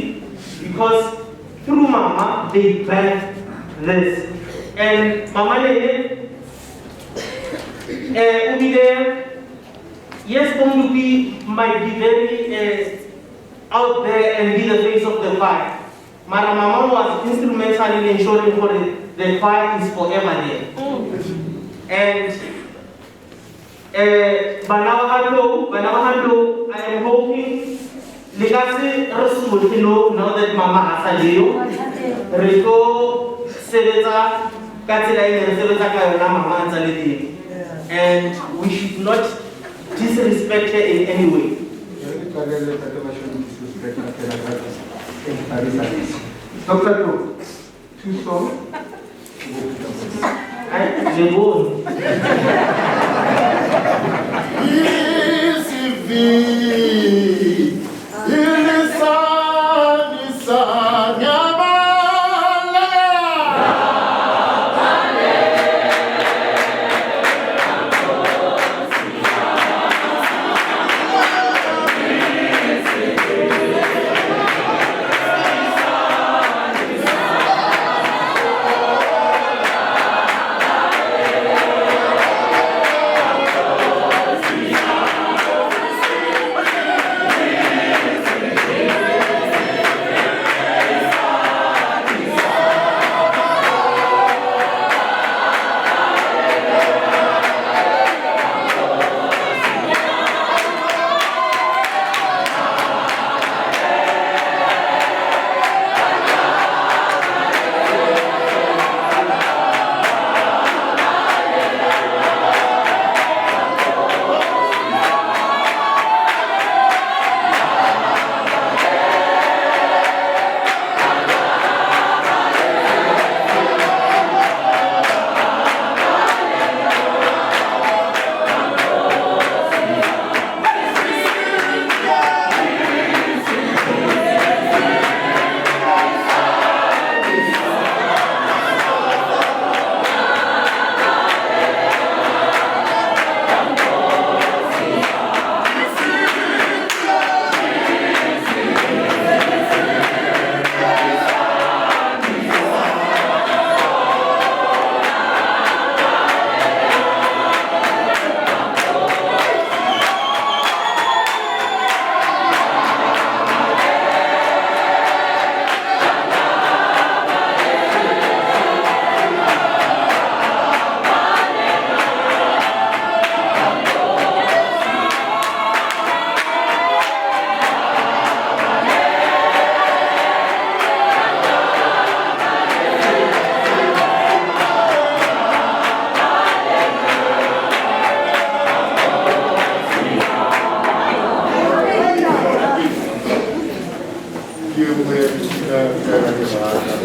because through mama they birthed this. And mama Nene, o bile, yes, Modupi might be very out there and be the face of the choir. Mara mama was instrumental in ensuring for the choir is forever there. And bana ba ga Tlou, bana ba ga Tlou, I am hoping le ka se re sotle no now that mama ha sa leyo. Re tlo sebetsa ka tsela e ne re sebetsa ka yona mama a ntsa le teng. And we should not disrespect her in any way. Ke qalelle Ntate Mashone disrespect fela ka Dr. Tlou, two songs. Ai, le bone. ECV, Ilisa, Nyamala. Yeah. Fela ke batla.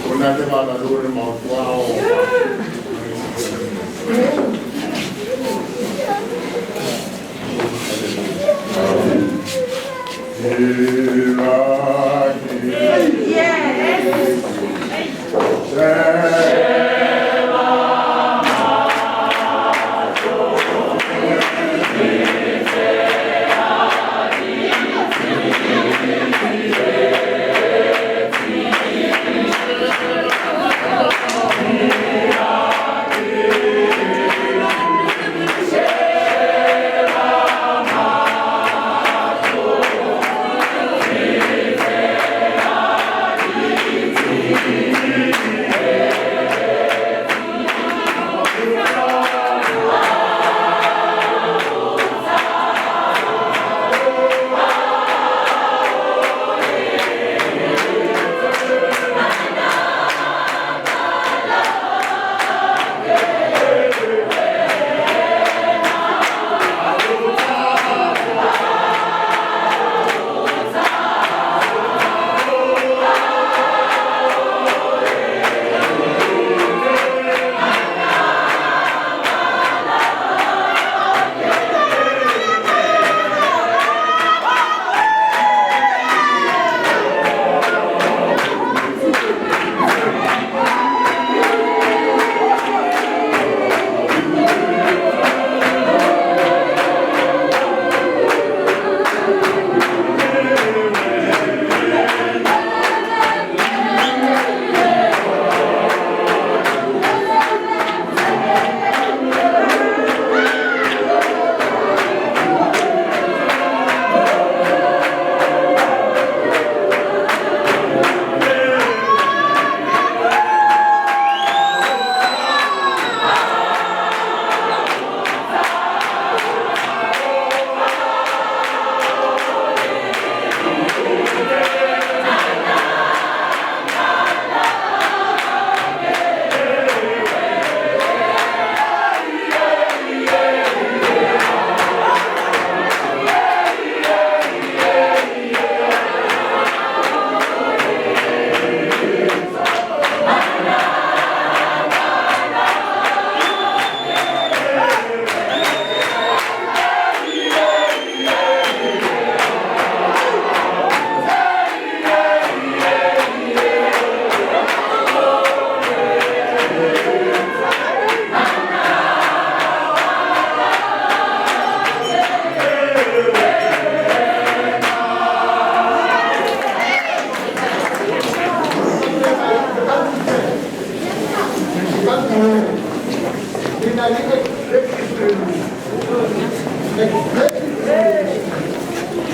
O na lebala le hore maoto a opa.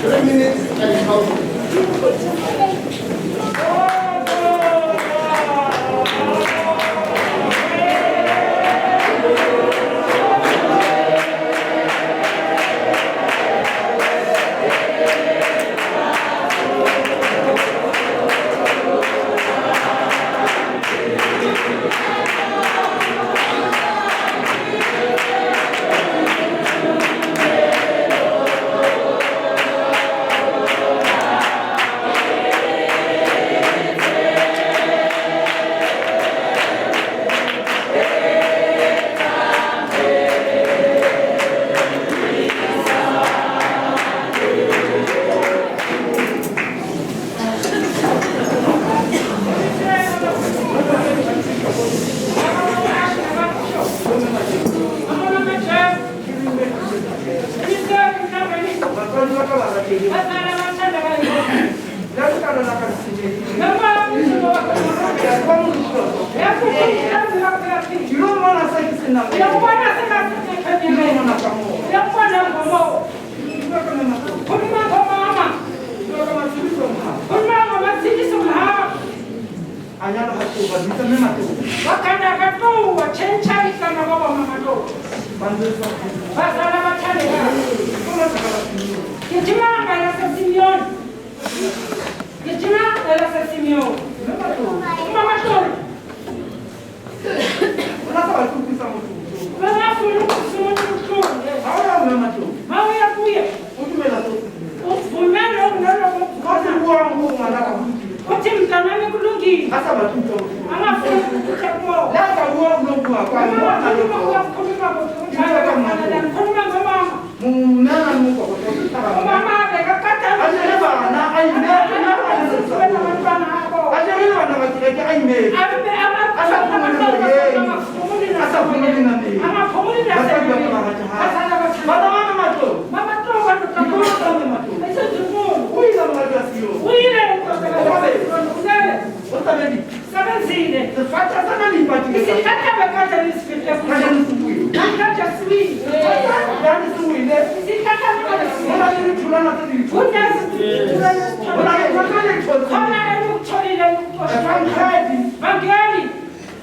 3 minutes and counting. se buang ho ngwana ka ho lokile. Uthi mntanami kulungile. A sa batle ho utlwa bohloko. Angafuni ukutya kuwo. Le ha ka bua o lo bua kwa Uma a lo wakhuluma bua. uyakhuluma khuluma ngomama. Mme a na le mokokotlo, o tla ba Umama bekakata A jere bana, a imetse, nna a le sa abantwana abo. A jere bana ba kereke, a imetse. Abe A sa phomole moyeng. A sa phomole nameng. Angaphumuli Basadi ba ka ba rata hae. Bana ba me matlong. Dikolo tsa me matlong. O ile moradi wa Sione. O sebeditse. Sebenzile. Sefatla sa ka le ipatile ka Isihlahla bekade nisifihle kajeno se wile. Namhlanje siwile. Yani se wile. Isihlahla bekade Ho na le ditholwana tse ding. Ho na le ntho le thotse. Khona engikutholile Evangeli, Vangeli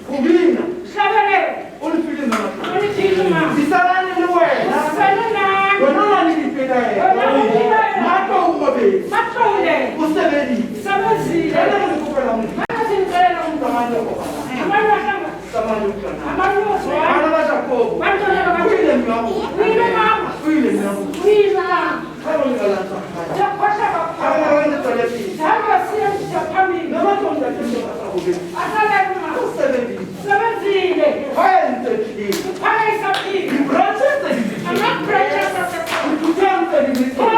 ho bina. hlabelele O le file mme matlong. uliphile mama Disalane le wena. usele nami Wena o na le dipelaelo. Wena o dipelaelo. Matlo o robetse. Matlole O sebeditse. sebenzile Jwale re le kopela Modimo. manje simcelela Tsamayang le kopanang. abantu bahlanga Tsamayang le utlwanang. abantu bozwana Bana ba Jakobo. bantwana O ile mme wa rona. uyile mama O ile mme wa rona. uyile mama Ha re lebalang tsa kgale. Ndiyakhohlwa Ha re kakhulu lebalang le tswele pele. sihamba siye phambili Mme matlong ntate ntse ba sa robetse. asalele mama O sebeditse. sebenzile Hwa entse phele. uphaka isaphile Di-branches tse di metseng. ama-branches asekhona Diphutheho tse di metseng.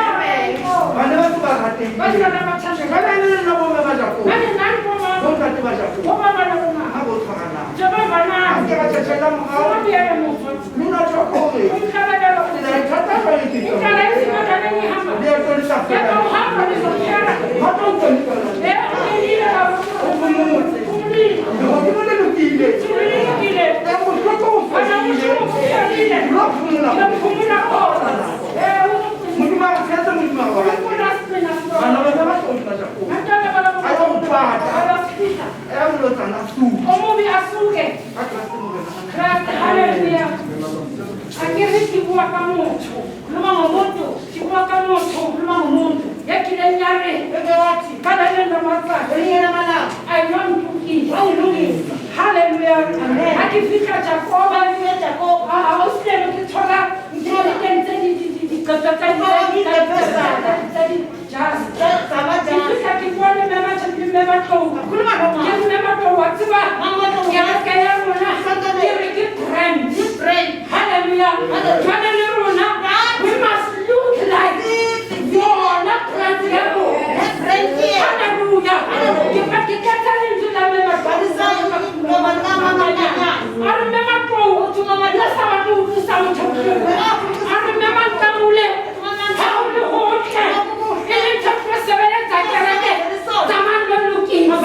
Bana ba se ba ratehile. bantwana bathandeka Ba na le lona bomme ba Jakobo. nani nani bomama Bontate ba Jakobo. bomama nabomama Ha bo tshwaranang. Ha njengobanani se ke ra tjhetjhela morao. singabuyele muva Lona tjho hore umhlabelelo tsela e thata jwale ke indlela tsona. ezimadala engihamba Leeto le sa yeka fela. uhamba nizophela Matlo ntse le tswela. uyile O phomotse. umlile Lehodimo le lokile. ulile Ya bohloko bo wena fedile. ubuhlungu buphelile Lo phomola. ngiyophumula khona Modimo a re tshehetse, Modimo a re baballe. Bana ba ba tlo ba Jakobo. A yo o pata. Ya molotsana a suke. Omubi asuke Ka Kreste Morena. Kreste haleluya a ke re ke bua ka motho Khuluma ngomuntu. ke bua ka motho Khuluma ngomuntu. ya kileng ya re Eke wathi ka le leng la matsatsi elinye lamalanga a yo ntokisa wangilungisa. haleluya Amen. ha ke fihla Jakoba Bafika Jakobo. a o silele ke thola ntho di kentse diqeto tsa di-jazz ke Zamajasi. fihla ke bua le mme le mme Matlou Khuluma ke nomama. mme Matlou wa tseba Mama Matlou. kereke ya rona ke re ke brand Brand. Hallelujah. Jwale le rona, we must look like yona brand ya rona. Brand ye. Hallelujah. Ke pa ke khetha lentswe la mme Matlou. A re mme Matlou, le sa batle ho utlwisa motho bohloko. A re mme Mantamole, ha ho le hotle, e le ntho tlo sebeletsa kereke, tsamayang lo lokisa.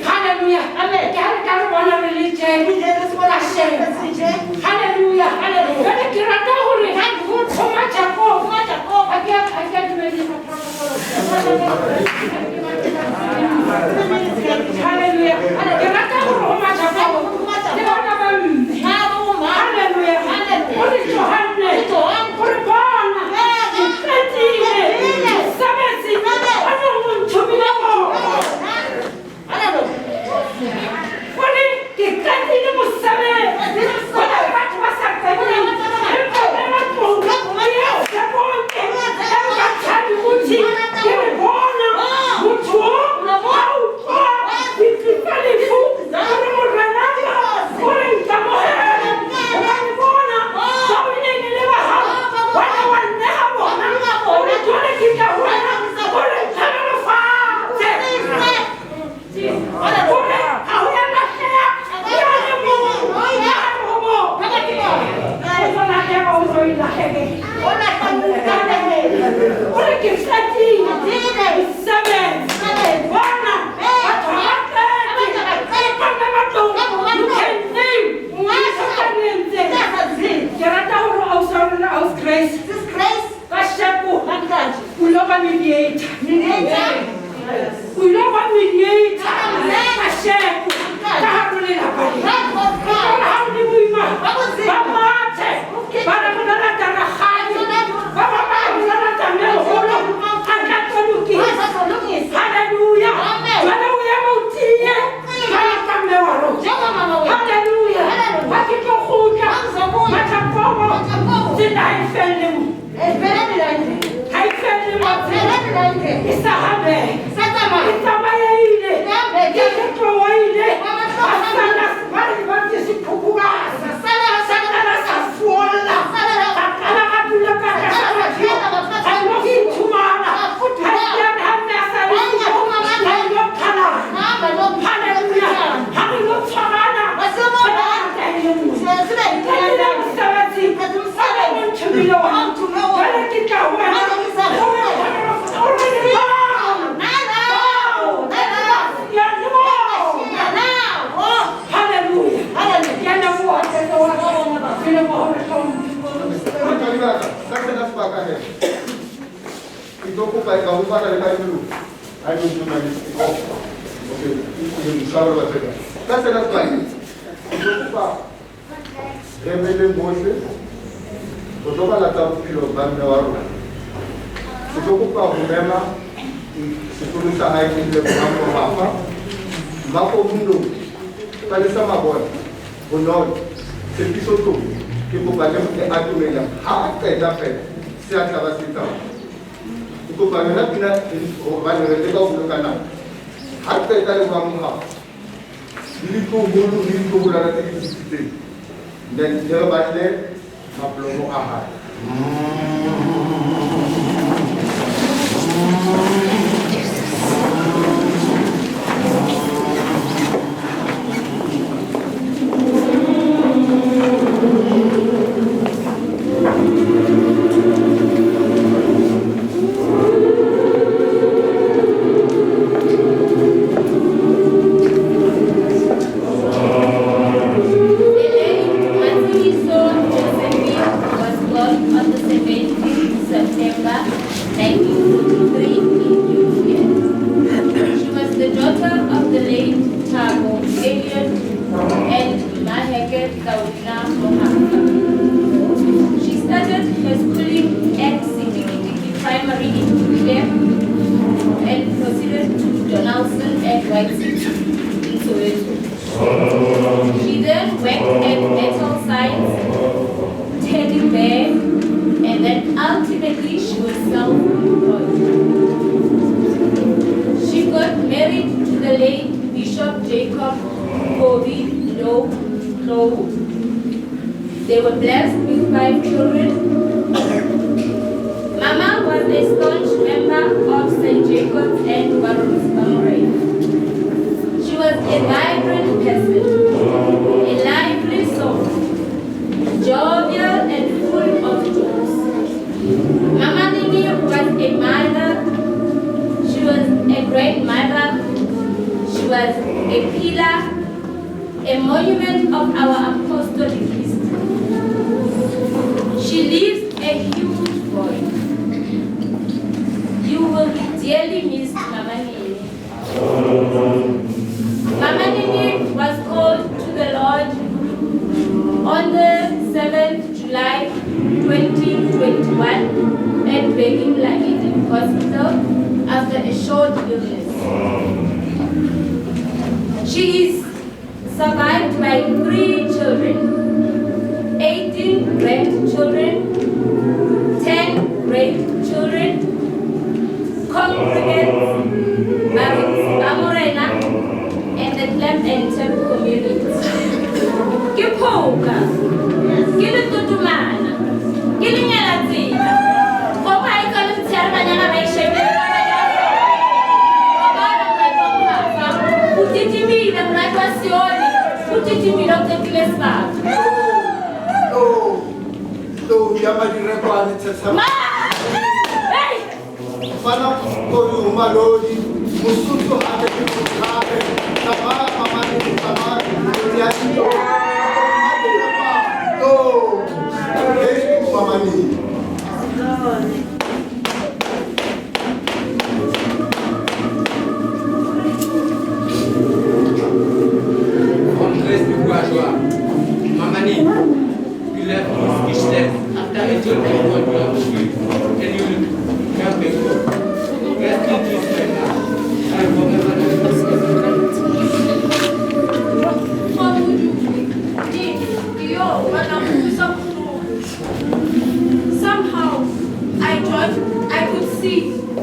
Hallelujah. Amen. Ke ha re ka re bona re le tje. Hallelujah. Jwale ke rata hore ho Majakobo. Ha ke a dumedisa protocol. Hallelujah. Ke rata hore ho Majakobo. Le bana ba mme. Hallelujah. O re Johanne. O re bona. Ke qetile. Mosebetsi o neng o nthomile ona. O re ke qetile mosebetsi. Ho na le batho ba sa qeteng. Empa mme Matlou, ke ya bonke. Empa tshabe ukuthi ke re bona. kopa ka ho bala le ka dilo. Ha e ntse na le okay, ke mshawara wa tsena. Ka sena sebaka, ke tlo kopa re mele bohle ho tlo bala tsa bophelo ba mme wa rona. Ke tlo kopa ho mema sekolo sa hae ke le Mohafa, Mmapo Muno, Palesa Mabona, Bonolo, Tshepiso Tlou, ke kopa le ke atomela ha a qeta fela se a tla ba se etsang. Ke kopa yona pina hobane re leka ho boloka nako. Ha qeta le Mohafa, le ditloholo le ditloholwana tse di tsitsitseng, then le re batle maplomo a hae. They were blessed with 5 children. Mama was a staunch member of St. Jacobs and Barons. She was a vibrant person, a lively soul, jovial and full of jokes. Mama Nini was a mother, she was a grandmother, she was a pillar, a monument of our apostolic history. She leaves a huge void. You will be dearly missed, Mama Nini. Mama Nini was called to the Lord on the 7th July 2021 at Bheki Mlangeni Hospital after a short illness. She is survived by 3 children, 18 grandchildren, 10 great-children, congregants, Barons Amorena, and the Clamp and Tap community. Ke phoka, ke letotomana, ke lenyalatsela, kgomo ha e tswale motshehare banyana ba e shebile ka ba ya robala moradi wa Mohafa, o titimile moradi wa Sione, o titimile o qetile sebaka. Tlou ya madirekwane tshetsha. Hey! Fana kori o malodi, Mosotho hape ke mothabe, tsamaya mamane tsamaya, ya dilo. Tlou, hey mamane. Andrés du Bourgeois, Mamani, you left us speechless after a journey of God you and you will come back home. Rest in peace, my love. I forever Somehow, I thought I could see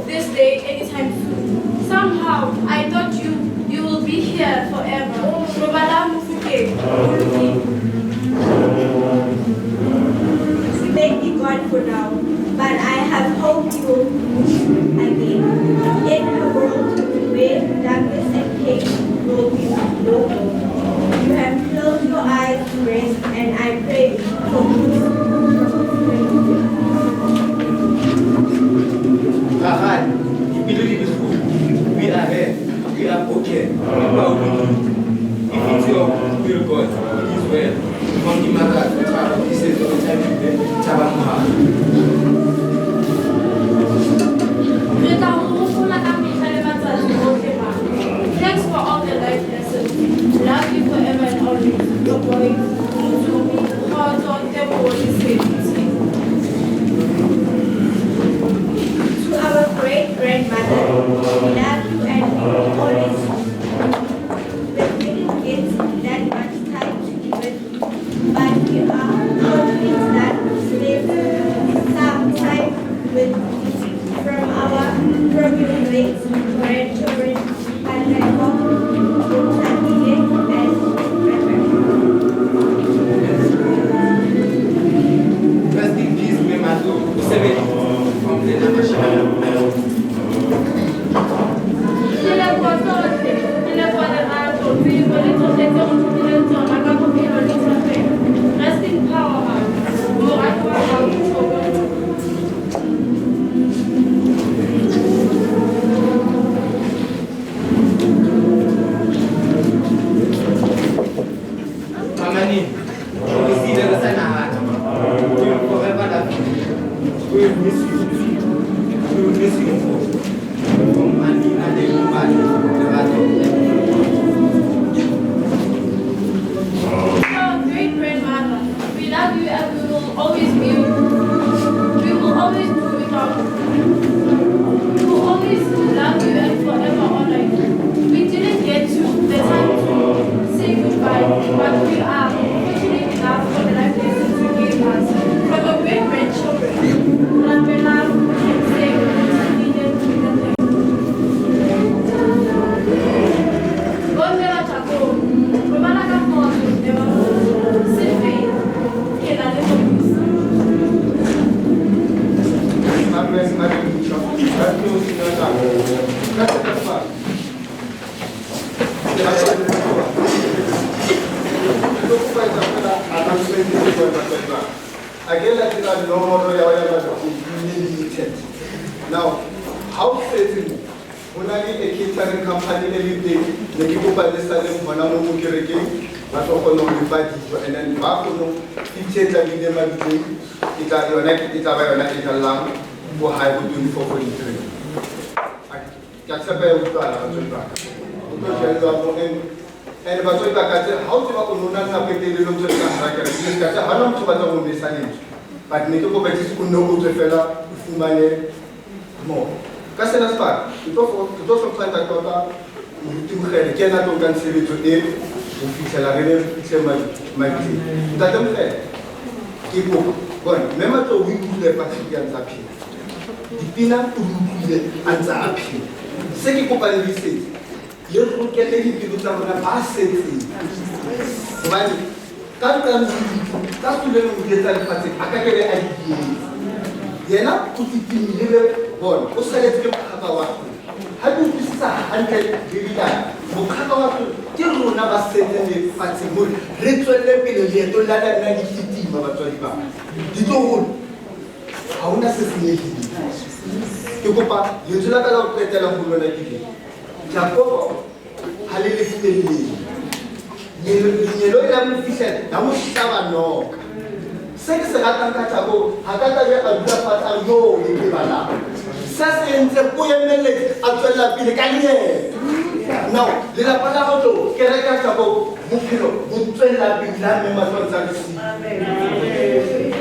this day anytime soon. Somehow, I thought you will be here forever. Robala Mufuke, You may be gone for now, but I have hope you will meet again in a world where darkness and pain will be no more. You have closed your eyes to rest, and I pray for peace. We are here, we are okay, if it's your will, God, it is well. Re of Bontabile and Rebecca. Rest in peace, Mme Matlou. O sebeditse from Lena Mashaba. Ke leboha tsohle, ke leboha lerato, tsebo le tsohle tseo o nthutileng tsona ka bophelo le thapelo. Rest in power, mama. Morati wa hao, Thoko. Mamani, o re siile re sa nahana. We will forever love you. We will miss you. We will miss you more. From Anina le Mobali, Lerato and Our great grandmother, we love you and we will always be we will always do without you. We will always love you and forever honor you. We didn't get to the time to say goodbye, but we are fortunate enough for the life lessons you gave us. From your great grandchildren, Rapelang, Seng, Bomme ba Jakobo, robala ka kgotso mme wa Se fele, ke na le Modimo. Amen. Now, how certain ho na le a catering company e leng teng, ne ke kopa le saleng hona mo mo kerekeng, ba tlo kgona ho le fa dijo, and then ba kgone picture e tlamehile mabitleng, e tla yona e tla ba yona e jallang ko hae bo 24:43. Ke a tshepa ya utlwahala batswadi ba ka. O tlo jellwa mo and batswadi ba ka tse ha o tseba o nona nako e telele o ntse o le ka hara kereke, ka tse ha hona motho o batlang ho mesa letho. But ne ke kopa at least o nne o tswe fela o fumane mo. Ka sena sebaka, ke tlo hlompha ntate wa ka Moruti Mokgele, ke yena a tlo nkang tshebetso e ho fihlela re be re fihle mabitleng. Ntate Mokgele, ke kopa bona mme Matlou o ikutlwe fatshe a ntse a phela. Dipina o di utlwile a ntse a phela. Se ke kopang le setse, le rokele dipelo tsa rona ba setseng. Hobane ka nqa ka setuleng o di etsa lefatsheng, a ka ke be a di etsa. Yena o titimile le bona, o saletse ke mokgaka wa tlolo. Ha ke utlwisisa hantle Bibeleng, mokgaka wa tlolo ke rona ba setseng lefatsheng hore re tswelle pele leetong la lona le kitima batswadi ba ka. Ditloholo, ha hona se senyehileng. Ke kopa lentswe la ka la ho qetela ho lona ke le. Jakobo ha le le felleng. Lengeloi la mo fihlela, la mo hlaba noka. Se ke se ratang ka Jakobo, ha ka tla be a dula fatshe a re, yo, le ke bala. Se se entse o emelletse, a tswella pele ka leeto. Now, lelapa la hao tlo, kereke ya Jakobo, bophelo bo tswella pele la mme Matlou a ntse a le siyo. Amen.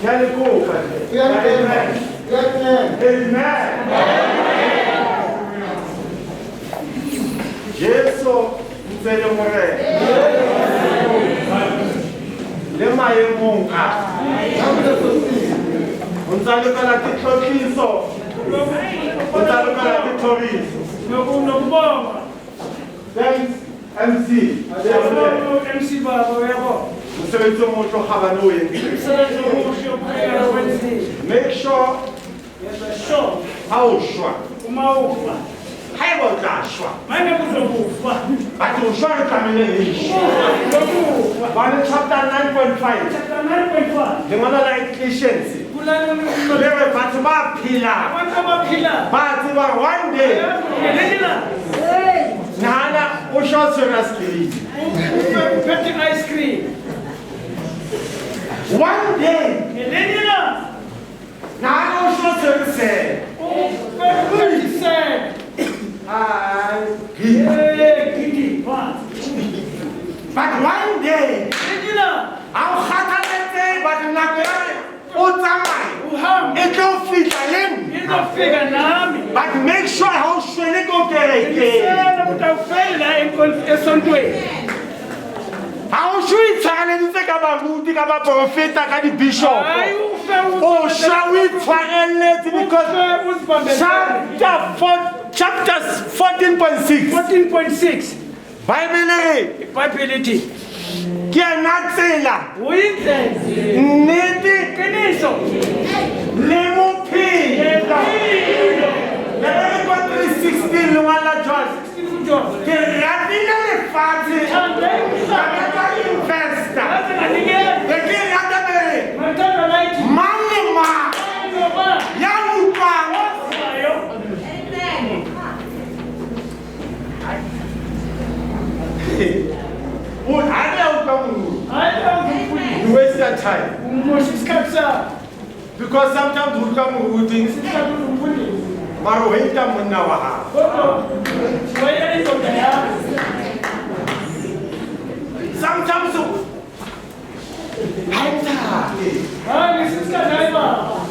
Ke a le kopa hle. Amen. Amen. Jesu ntse le Morena. Le maemong a. O ntsa lokela ke tlotliso. O ntsa lokela ke thoriso. Thanks MC. MC baba uyabo. Mosebetsi o motle o kgabane o entseng. Mosebetsi o mohle o phela o entseng. Make sure sure ha o shwa. Uma ufa. Haeba o tla shwa. Mane kuzokufa. But o shwa re tlamehile re shwe. Bane chapter 9.5. Chapter 9.5. Lengolo la Ecclesiastes. Le re batho ba phelang. Abantu abaphila. Ba tseba one day. Nahana o shwa o tshwere ice cream. Uphethe ice cream. One day. Nahana o shwa o tshwere sele. Uphethe sele. But one day, ha o kgathaletse but nako ya re o tsamaye, e tlo fihla le nna. But make sure ha o shwele ko kerekeng. Ha o shwe o itshwareleditse ka baruti, ka baprofeta, ka di-bishop. O shwa o itshwareletse because chapter 14.6. 14.6. Bible re. Bible ithi. Ke yena tsela. Uyindlela. Nnete. Qiniso. Le bophelo. Le re kwa 3:16 lengolo la John. Ke ratile lefatshe. Ka ka investa. Ke ke rata bere. Mang le mang. Ya utlwang. You waste your time. Because sometimes we come with mara o hate monna wa hao. Sometimes ha ntate.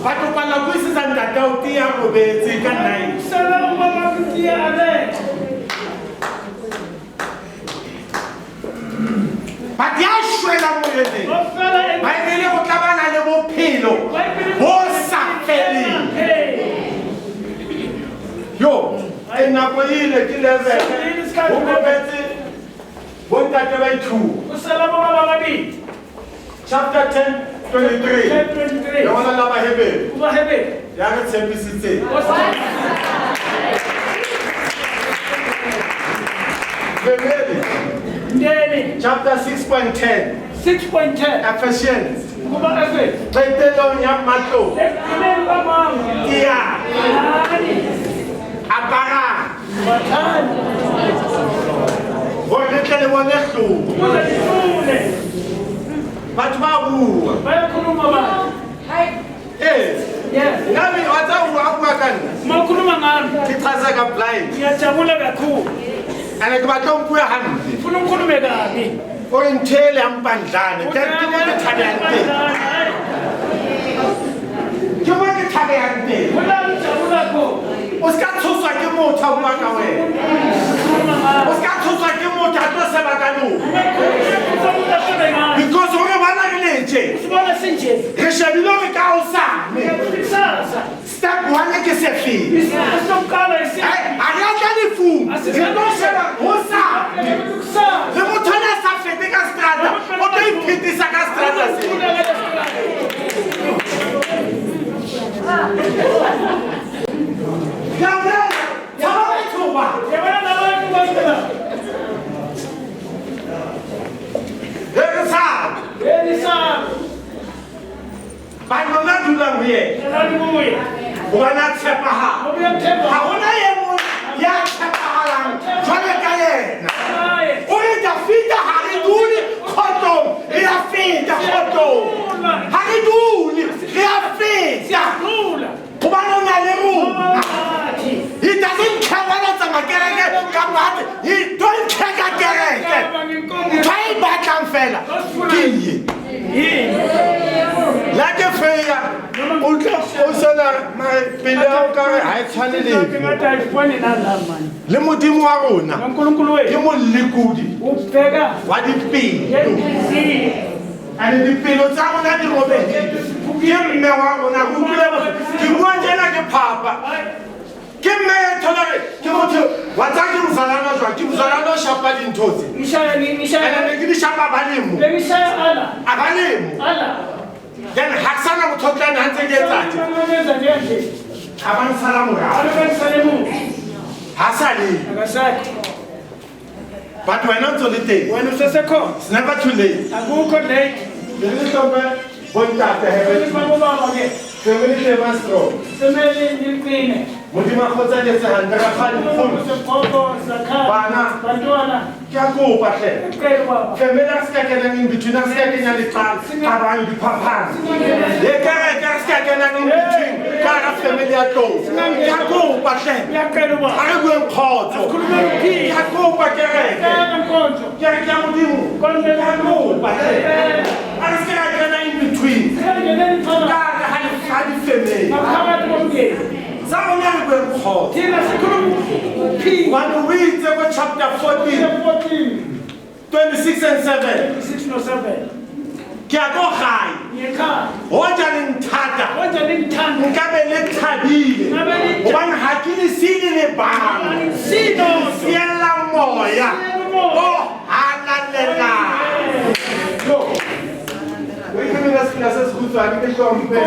Batho ba la buisisa ntate o tia robetse ka night. But ya shwela moreneng. Bible go tla bana le bophelo bo sa feleng. Yo, e nako ile ke level. Ho robetse bontate ba two. Chapter 10:23. 10:23. Lengolo la Baheberu. Ya re tshepisitseng. Chapter 6.10. 6.10. Ephesians. Qetellong ya matlo. Ke ya. Aparang. Hore le tle le bone hlolo. Batho ba bua. Eh. Nami wa tsa o bua ka nna. Mawukhuluma ngami. Ke chaza ka blind. Ngiyajabula kakhulu. Ene ke batla o mpue hampe. Ufuna ngikhulume kabi. O re nthele ya mpandlane. Ke mo ke thabeyang teng. Ke mo ke thabeyang teng. O ska tshoswa ke motho a bua ka wena. O ska tshoswa ke motho a tlo seba ka lona. Because hore bana re letse. Re shebile hore ka hosane. Step 1 ke se feng. Ha re a tla lefung. Re tlo sheba hosane. Le motho a sa fete ka strata, o tlo iphetisa ka strata se. Ba lona dulang ho yena. Hobane a tshepahala. Ha hona e mong ya tshepahalang jwalo ka yena. O re Dafida ha re dule kgotlong, re a feta kgotlong. Ha re dule, re a feta. Hobane o na le rona. He doesn't care whether tsamaya kereke kapa hape. He don't care ka kereke. Ntho a e batlang fela ke ye. La ke fe Pele ya o kare ha e tshwane le Modimo wa rona ke molekodi wa dipelo. And dipelo tsa rona di robehile. Ke mme wa rona re utlwile ke bua tjena ke phapa. Ke mme ya thola re ke motho wa tsa ke mozalana jwang ke mozalana o shapa dintho tse. Ene ne ke di shapa ba lemo. A ba lemo. Then ha ke sana motho o tla nna ntse ke etsa tje. Ha ba nsala morao. Ha sa le. But wena o ntso le teng. It's never too late. Le le hlomphe bontate hebe. Family tle ba strong. Modimo a kgotsalletse hantle ka kgale nkgono. Bana ke a kopa hle. Family a se ka kenang in between, a se ka kenya leqabang diphapang. Le kereke a se ka kenang in between ka hara family ya tlou. Ke a kopa hle. Ha re bueng kgotso. Ke a kopa kereke. Kereke ya Modimo. Ke a kopa hle. A re se ka kena in between. Ka hare ha di-family. Sa rona re bueng kgotso. Hobane o itse ko chapter 14, 26 and 7. Ke a ko gae. Hoja le nthata. Nka be le thabile. Hobane ha ke le siile le bang. Ke le siella moya o halalelang. O ikemela sefela se sekgutshwane ke hlomphe.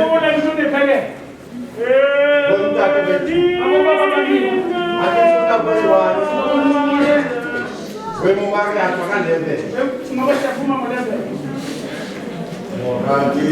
Bontate bethu. Ha ke so ka bua. We mo ba re a tswa ka 11. Moradi.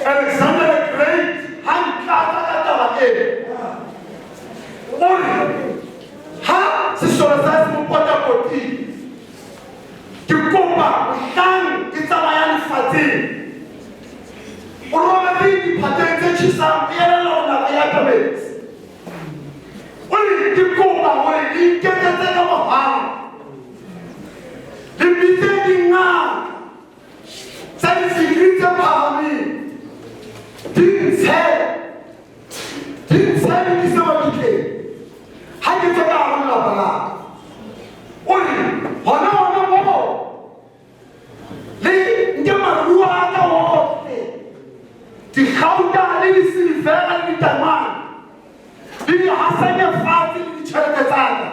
Alexander the Great, ha sesole sa se mo potapotile ke kopa mohlang ke tsamaya lefatsheng o robetse diphateng tse tjhesang e elella hore nako ya atametse. iketsetse ka mohau, le bitse dingaka tsa didigri tse phahameng, di ntshe di tlise mabitleng ha ke tswa ka hare ho lelapa la ka. O re hona hona moo le nke maruo a ka ohle, dikgauta le disilifera le ditamane, le di hasanye fatshe le ditjhelete tsa ka.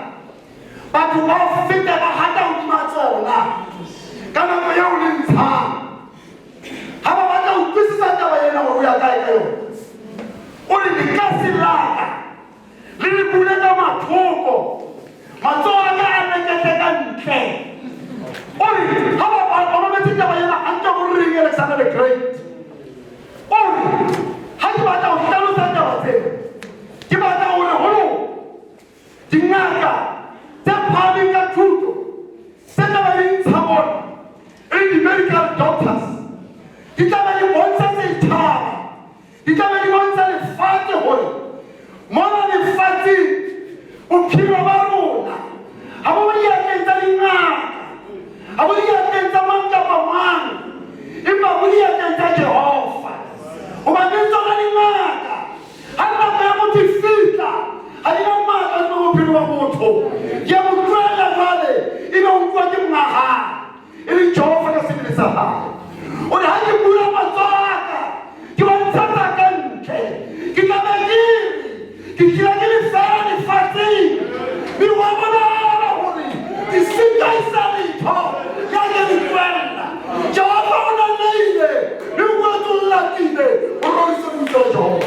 Batho ba feta ba hata hodima tsona ka nako eo le ntshang. Ha ba batla ho utlwisisa taba ena hore o ya kae ka yona, o re lekase la ka le le bule ka mathoko, matsoho a ka a leketle ka ntle. O re ha ba mametse taba ena hantle ho reng Alexander the Great. O re ha ke batla ho hlalosa taba tsena, ke batla hore ho lona dingaka tse phahameng ka thuto tse tla ba di ntsha mona e le di-medical doctors, di tla ba di bontsha setjhaba, di tla ba di bontsha lefatshe hore mona lefatsheng bophelo ba rona ha bo diatleng tsa dingaka, ha bo diatleng tsa mang kapa mang, empa bo diatleng tsa Jehova. Hobane tsona dingaka ha nako ya motho e fihla, ha di na matla hodima bophelo ba motho. Ke a mo tlohella jwale, ebe o nkuwa ke monga hae, e leng Jehova ka sebele sa hae. O re ha ke bula matsoho a ka, ke ba ntshetsa ka ntle, ke tla be ke re ke tlile ke le feela lefatsheng, mme wa bonahala hore ke sitwa e sa letho ya ke le tlohella. Jehova o na neile, mme o boetse o latile, o roriswe lebitso la Jehova.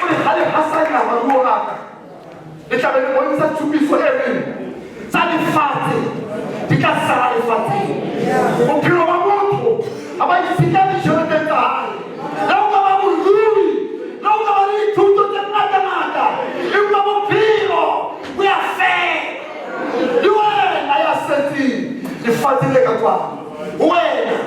O re ha le hasanya maruo a ka, le tla be le bontsha tshupiso e reng tsa lefatshe di tla sala lefatsheng. Bophelo ba motho ha ba itshetla ditjheleteng tsa hae. Le ha o ka ba morui, le ha o ka ba le dithuto tse ngata-ngata, empa bophelo bo ya fela. Le wena ya setseng lefatsheng le ka kwano, ho wena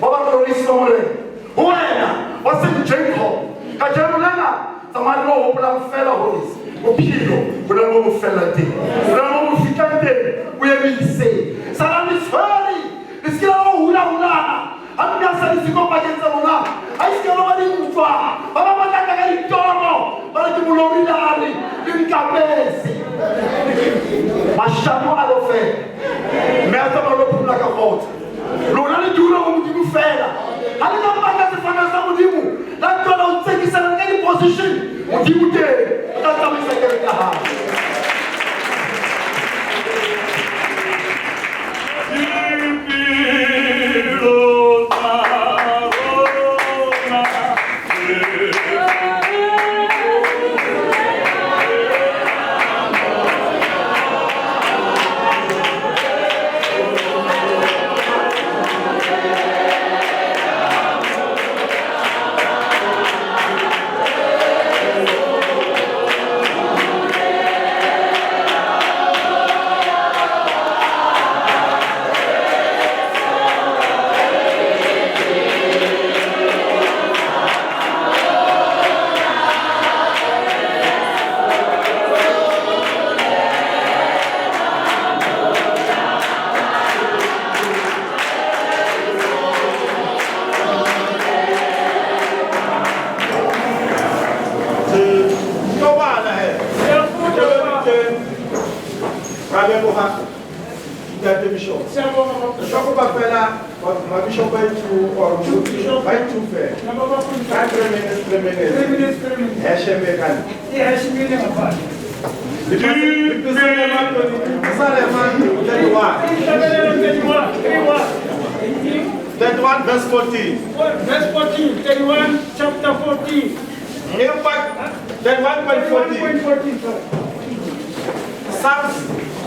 wa barorisi ba Morena, ho wena wa Saint Jacob, kajeno lena tsamaya le o hopolang feela hore bophelo bo na le mo bo fellang teng, bo na le mo bo fihlang teng, o emise. Salang le tshwere, le se ke la lo hula-hulana. Ha mme a sa le siko pakeng tsa lona, ha e se ke lo ba dintwa. Ba bang ba tla tla ka ditoro, ba re ke molorile a re le nkapese. Mashano a lo fela, mme a tsamaya lo phomola ka kgotso. Lona le dula ho Modimo feela. Ha le ka mpatla sefahleho sa Modimo, la tlohela ho tsekisana ka di-position, Modimo teng o tla tsamaisa kereke ya hae. Dipelo tsa rona Tlo bala he. Teng. Ra leboha Ntate Bishop. Re kopa fela mabishop ba two or ba two fela. Ka 3 minutes, 3 minutes. 3 minutes, 3 minutes. Hesheme kan. Lipisalema 31. 31 verse 14. Verse 14, 31, chapter 14. Empa 31.14. 1.14, sorry. Psalms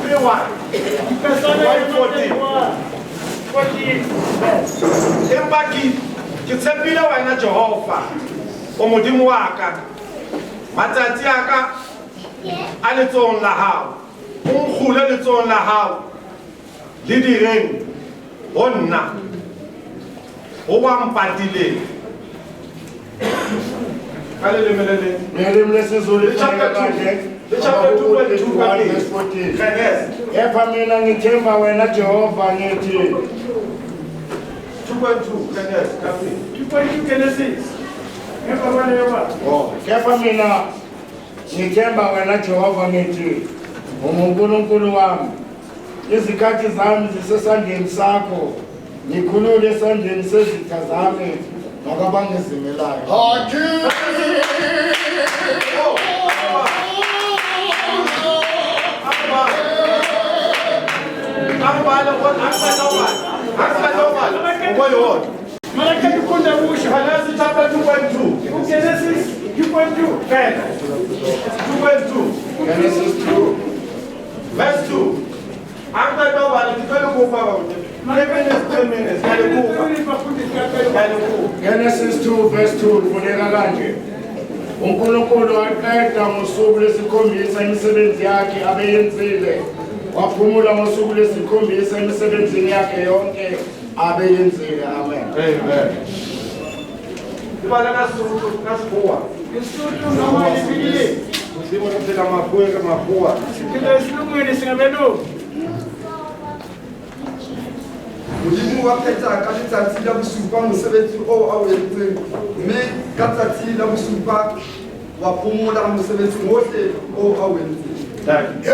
31. 114. 14 verse. Empa ke tshepile wena Jehova, o Modimo wa ka. Matsatsi a ka a letsohong la hao. O nkgule letsohong la hao le direng ho nna, ho ba mpatileng. Ka leleme le leng. Ngelimi lesiZulu Le chapter 2. Le chapter 2.2 ka pele. Verse 14. Genesis. Kepha mina ngithemba wena Jehova ngithi 2.2 Genesis ka pele. 2.2 Genesis. Emva kwaleyo baba. Oh, kepha mina ngithemba wena Jehova ngithi unguNkulunkulu wami. Izikhathi zami zisesandleni sakho. Ngikhulule esandleni sezitha zami nakwabangizingelayo. Malakhe ukufunda kusho. Genesis chapter 2.2. UGenesis 2.2. Phela. 2.2. Genesis 2. Verse 2. Angicela ubale ngicela ukufa baba. 3 minutes, 3 minutes. Ke a le kopa. Ke a le kopa. Genesis 2 verse 2 kufundeka kanje. uNkulunkulu waqeda ngosuku lwesikhombisa imisebenzi yakhe abeyenzile. Waphumula ngosuku lwesikhombisa emisebenzini yakhe yonke abeyenzile. Amen. Amen. Ibala ka Sesotho ka Sekgowa. Isuthu noma isibili. Modimo re phela makgoweng re makgowa. Siphila esilungwini singabelungu. Modimo wa phetha ka letsatsi la bosupa mosebetsi oo a o entseng, mme ka tsatsi la bosupa wa phomola mosebetsing ohle oo a o entseng. Thank you.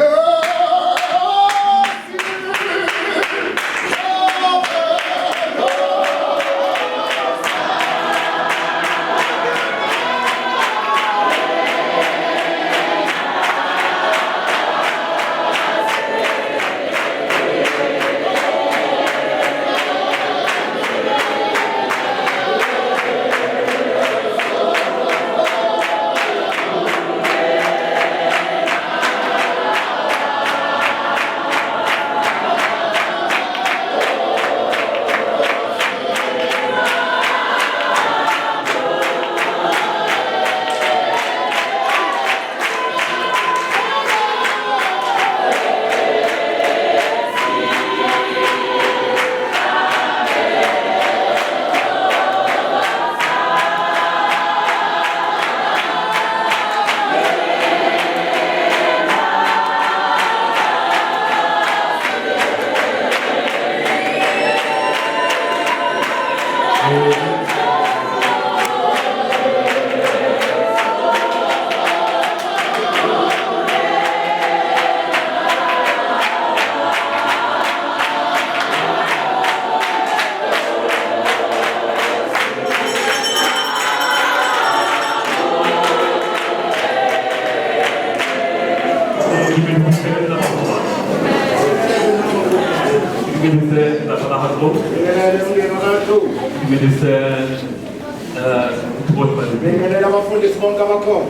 Bingelela abafundisi bonke abakhona.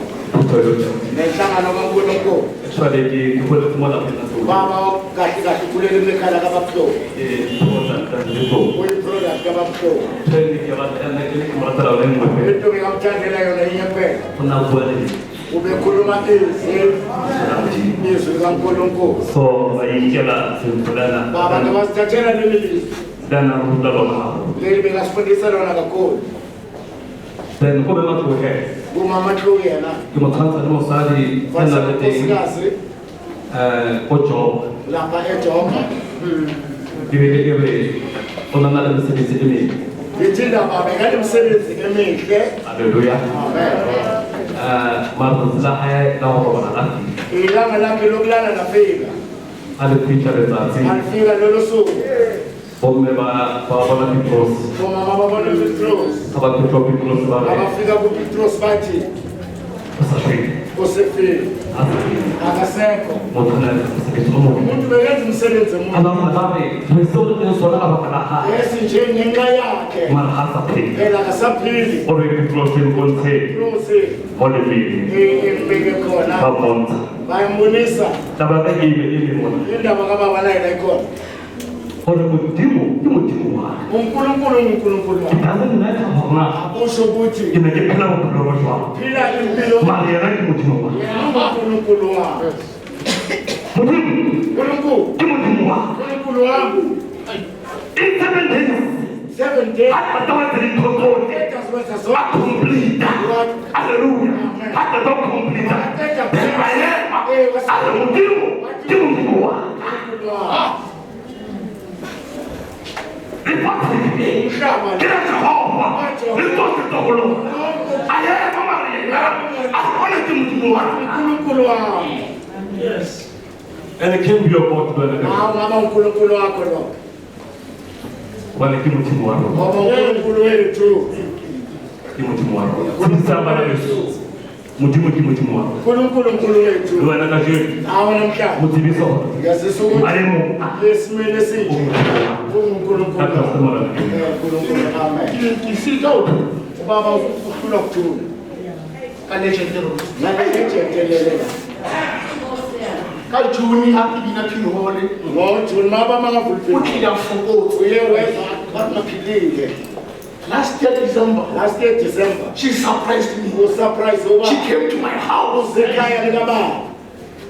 Nenhlangano kaNkulunkulu. Baba kahle kahle ukhulele ekhaya kaBabhlobo. Uyi-product kaBabhlobo. Into ngingamthandela yona inye kuphela. Ubekhuluma izwi likaNkulunkulu. Baba ngabasithathela leli lizwi. Leli bengasifundisa lona kakhulu. Then go back to her. Umama Tluyena. Ke mo tshwantsha le mosadi a nang le teng ko Job. Lapha eJob. Bibele e re o na le mesebetsi e mebe. Ithi indaba bekanemsebenzi emihle. Hallelujah. Amen. Matsatsi la hae la ho robala la fihla. Ilanga lakhe lokulala lafika. A le fihla letsatsi. Alifika lolo suku. Bomme ba bona Petros. Bomama babona Petros. Ha ba fihla Petros ba re. Ha ba fika ku Petros bathi o sa shwele. O sefile. Akasekho. Motho o na le mosebetsi o mobe. Umuntu bekenza umsebenzi omubi. Abantu ba re seo re leng sona ka baka la hae. Yes nje ngenxa yakhe. Mara ha sa phele. Phela akasaphili. O re Petros e mpontshe. Petros mo le pele. E mbeke khona. Ba mpontsha. Bayambonisa. Taba ka e be e le mona. Indaba kababa la yena ikhona. Hore Modimo ke Modimo wa ka. uNkulunkulu uNkulunkulu wa. It doesn't matter hore na Akusho ukuthi ke ne ke phela bophelo bo jwang. Phila impilo. Mara yena ke Modimo wa ka. Yena uNkulunkulu wa. Modimo uNkulunkulu ke Modimo wa ka. uNkulunkulu wa. In 7 days. 7 days. A qeta ho etsa dintho tsohle. A A complete. Wa Hallelujah. Ha qeta ho complete then a ema a re Modimo ke Modimo wa ka. Lefatshe le ke la Jehova le tsohle tse ho lona. A ema marena a re ona ke Modimo wa ka. uNkulunkulu wami. Yes. And it can be your God wena. Hawu ngaba uNkulunkulu wakho lo. Hobane ke Modimo wa rona. Ngoba uNkulunkulu wethu. Ke Modimo wa rona. Tsebisang bana beso. Modimo ke Modimo wa rona. uNkulunkulu uNkulunkulu wethu. Le wena kajeno Hawu namhlanje. mo tsebise hore Ngiyazisa ukuthi maemong a esimeni esinje unguNkulunkulu. Ka Kreste Morena. uNkulunkulu amen. Ke sitwa ho thula. Ubaba uhlulwa kuthula. Ka legend le rona. Nale legend elele la. Ka June ha ke bina Pin Hall. Ngo June maba mangavula O tlile a fokotse. Uye weza Ba rona philile. Last year December. Last year December. She surprised me. U surprise ubaba. She came to my house. Usekhaya likababa.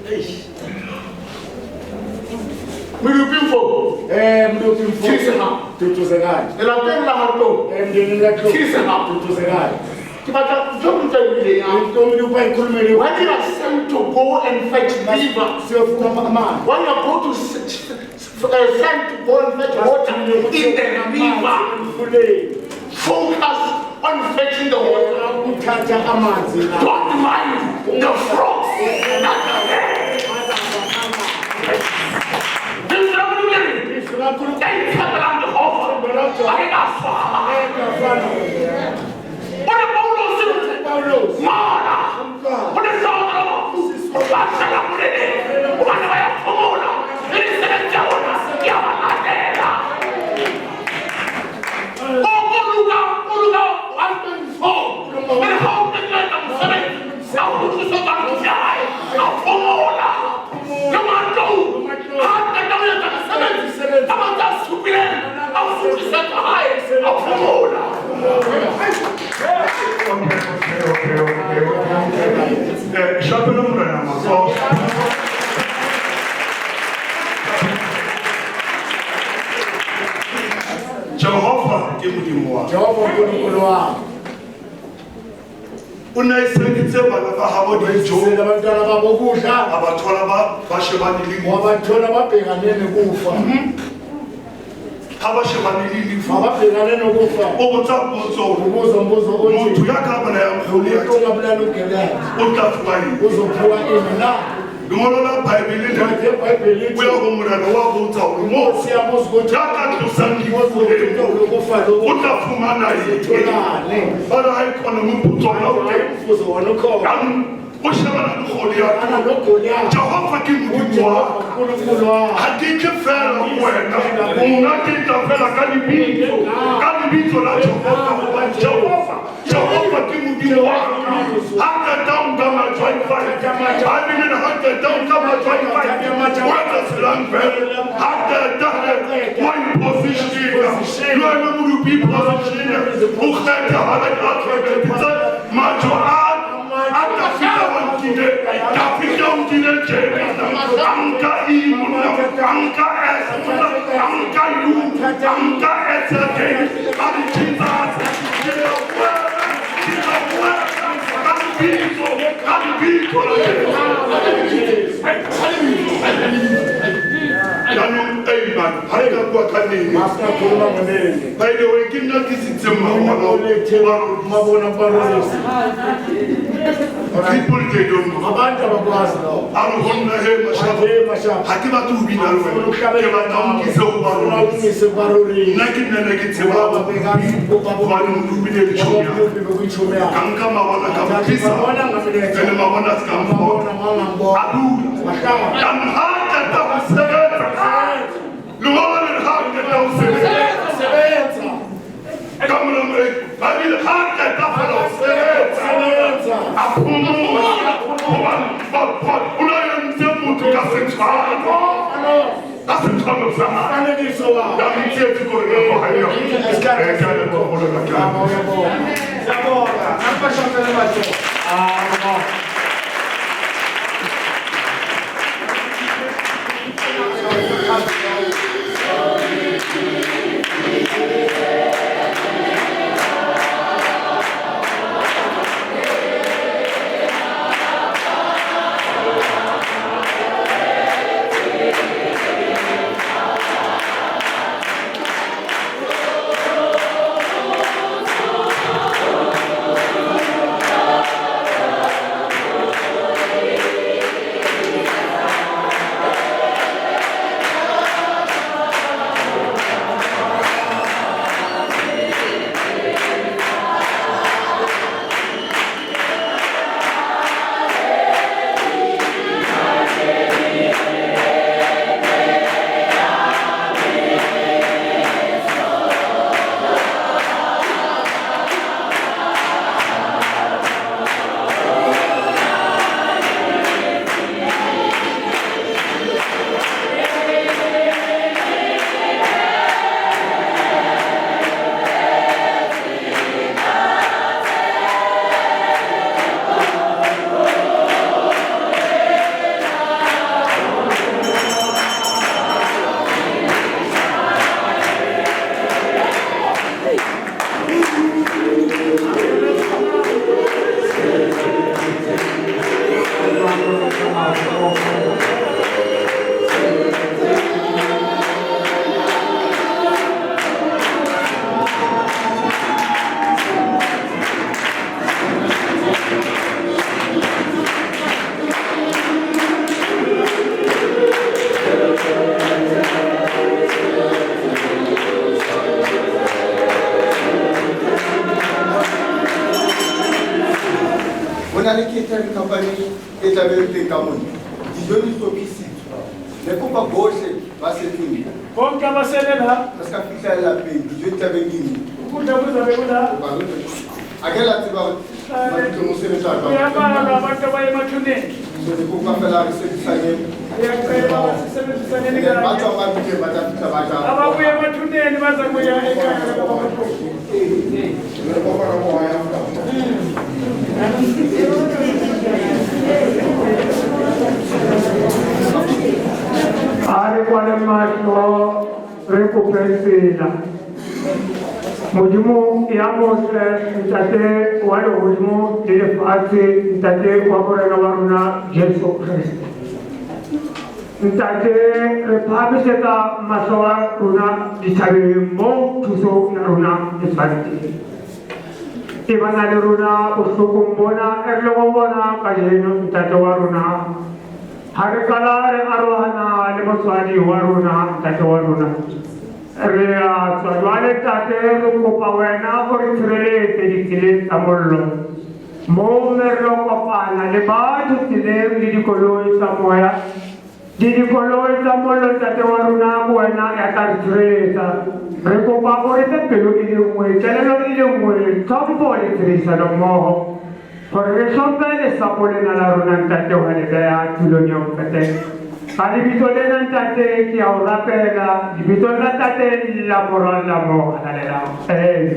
Eish. Medupi mfo. Medupi mfo. Thusega. Duduzekani. Lelapeng la Hartong. Emndenini kaTlou. Thusega. Duduzekani. Ke batla ntho e ntle ebile ya. Intombi ikhulumele. When you are sent to go and fetch river, Siyofuna amanzi. when you are go to sent to go and fetch water in the river, Emfuleni. focus on fetching the water. Uthatha amanzi la. Don't mind the frogs that are there. Lentswe la Modimo le re, ya itshepelang Jehova, ba ke ka swaba. O re Paulose, ngwana, o le hlohonolofatse, o ba shela moreneng, hobane ba ya phomola, le mesebetsi ya bona ke ya ba latela. O Luka 1:24. E re ha o qetile ho etsa mosebetsi, a o kgutlisetsa ntlong ya hae, a phomola. Le matlou, ha a qeta ho etsa mosebetsi, ka matsatsi a supileng, a o kgutlisetsa hae, a phomola. Okay. Shapelo Morena matsoho. Jehova ke Modimo wa. Jehova uNkulunkulu wami. O ne a iseditse bana ba habo dijo. Wayisela abantwana babo ukudla. A ba thola ba shebane le lefu. Wabathola babhekane nekufa. Ha ba shebane le lefu. Ababhekane nokufa. O botsa potso. Ubuza umbuzo othi Motho ya ka bolayang umuntu Goliath ongabulala uGoliath o tla fuwa eng? uzophiwa ini na? Lengolo la Bibele le Incwadi yeBhayibheli o ithi ya ho Morena wa botsa hore Inkosi yabuza ukuthi ya ka tlosang lefu leo lokufa o tla fumana eng? Utholane. Ba re ha e khona moputso ona o teng. Umvuzo wona ukhona. Jaanong o shebana le Goliath. Ana noGoliath. Jehova ke Modimo wa ka. uNkulunkulu wami. Ha ke tle fela ho wena, nna ke tla fela ka lebitso la Jehova, hobane Jehova ke Modimo wa ka. Ha qeta ho nka majwe a five, Bibele ha qeta ho nka majwe a five, o etsa selang fela. Ha qeta wa ipositiona, le wena modupi ipositiona, o kgetha hara di-alphabet tse majwe a Dafita wa nkile, Dafita o nkile J monna, a nka E monna, a nka S monna, a nka U, a nka S again, a re Jesus, ke a buela, ka lebitso la Jesu. Jaanong amen, ha re ka bua ka nene. Masingakhuluma ngonene. By the way, ke nna ke sitseng mabona Mabona barolisi. People they don't know. Abantu abakwazi lokho. A re ho nna he Mashaba, He Mashaba. ha ke batle ho bina le wena, ke batla o nkise ho barolisi. Ungise kubarolisi. Nna ke nna ne ke tseba hobane modupi ne le tjhomi ya ka. Ka nka mabona ka mo tlisa. Ene mabona a se ka mpona. A dula. Jaanong ha a qeta ho sebetsa, lengolo le re ha a qeta ho sebetsa. Ka mora Bibele ha a qeta fela ho sebetsa, a phomola. Hobane o na entse motho ka setshwano. Ka setshwano sa hae. Mfanekiso wakhe. Jaanong tsietsi ke hore nako ha e yo. Ke a leboha ho lona, ke a leboha. Siyabonga. Ampashapele matsoho. Amen. Thank you. na le catering company e tla be e le teng ka mona. Dijo di hlophisitswe. Ne kopa bohle ba setseng. Bonke abasele la. Re ska fihla lapeng, dijo di tla be di le. Ukudla kuzabe kula. A ke la tseba hore mabitleng o sebetsa jwang. Kuyabalwa abantu abaya emathuneni. So ne kopa fela re sebedisaneng. Ngiyacela sisebenzisaneni Ba kanye. tswang mabitleng ba tla fihla ba ja. Ababuya emathuneni baza kuya ekhaya lakaBaba. A re kwale mahlo re kopeng tsela. Modimo ya motle, ntate wa lehodimo le lefatshe, ntate wa Morena wa rona Jesu Kreste. Ntate, re phahamisetsa mahlo a rona dithabeng moo thuso ya rona e tswang teng. E bana le rona bohlokong bona e re leng ho bona kajeno, ntate wa rona. Ha re qala re arohana le motswadi wa rona, ntate wa rona. Re a tswa jwale, ntate, re kopa wena o re tshireletse ditseleng tsa mollo. Moo mme re lo kopana le batho tseleng le dikoloi tsa moya. Di dikoloi tsa mollo, ntate wa rona, ke wena ya tla re tshireletsa. Re kopa o re fe pelo e le nngwe, kelello e le nngwe, tlhompho le tshebedisano mmoho. Hore re hlomphe lesapo lena la rona, ntate, wa le beha tulong ya ho qetela. Ka lebitso lena, ntate, ke a o rapela, lebitsong la Ntate, la Mora, la Moya o Halalelang. Amen.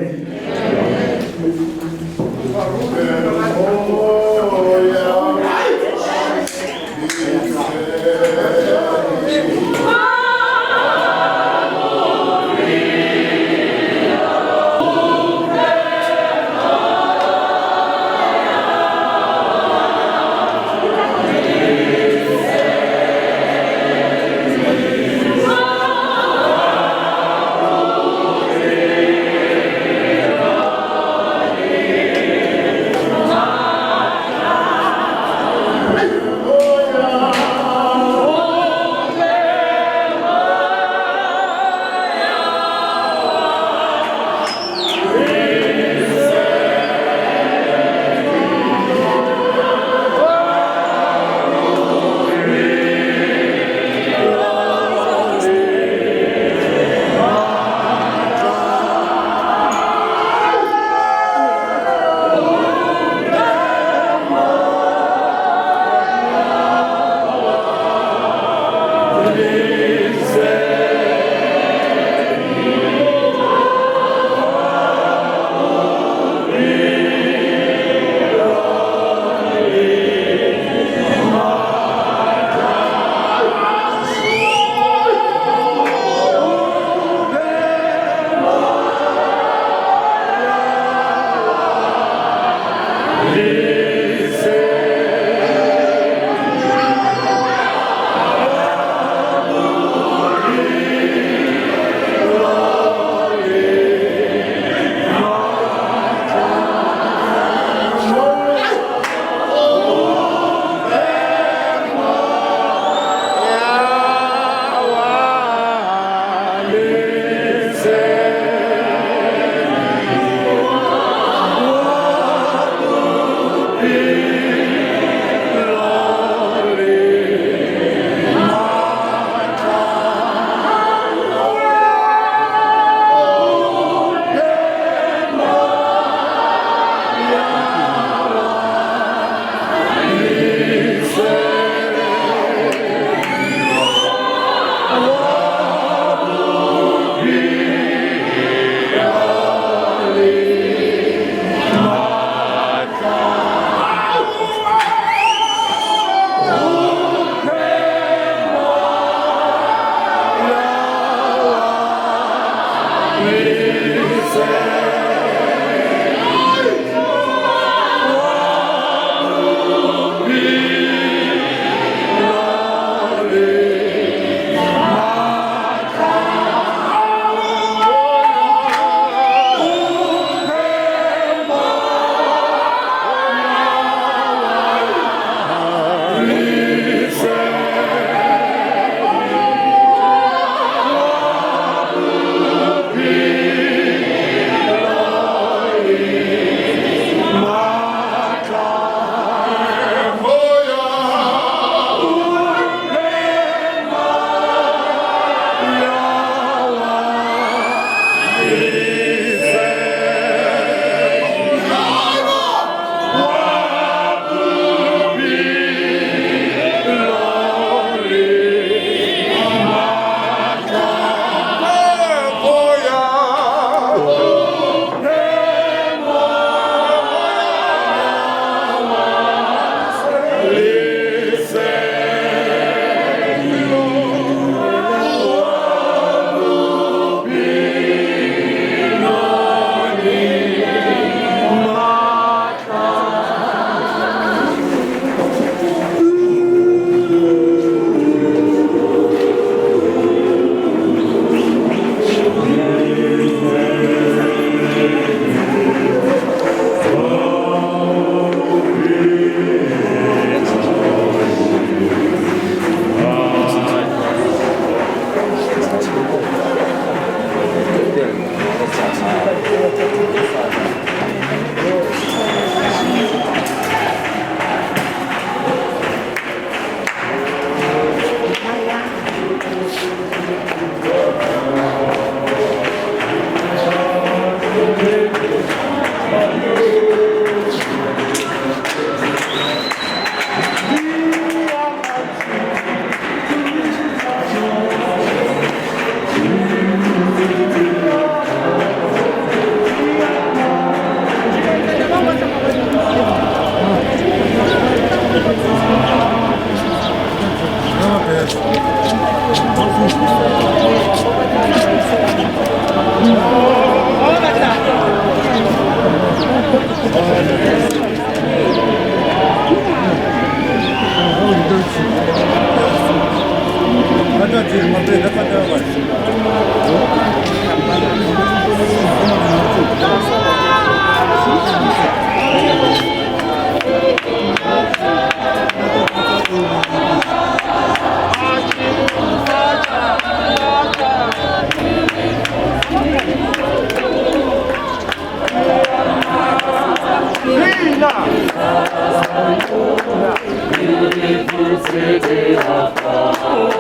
Beautiful city of God.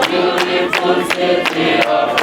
Beautiful city of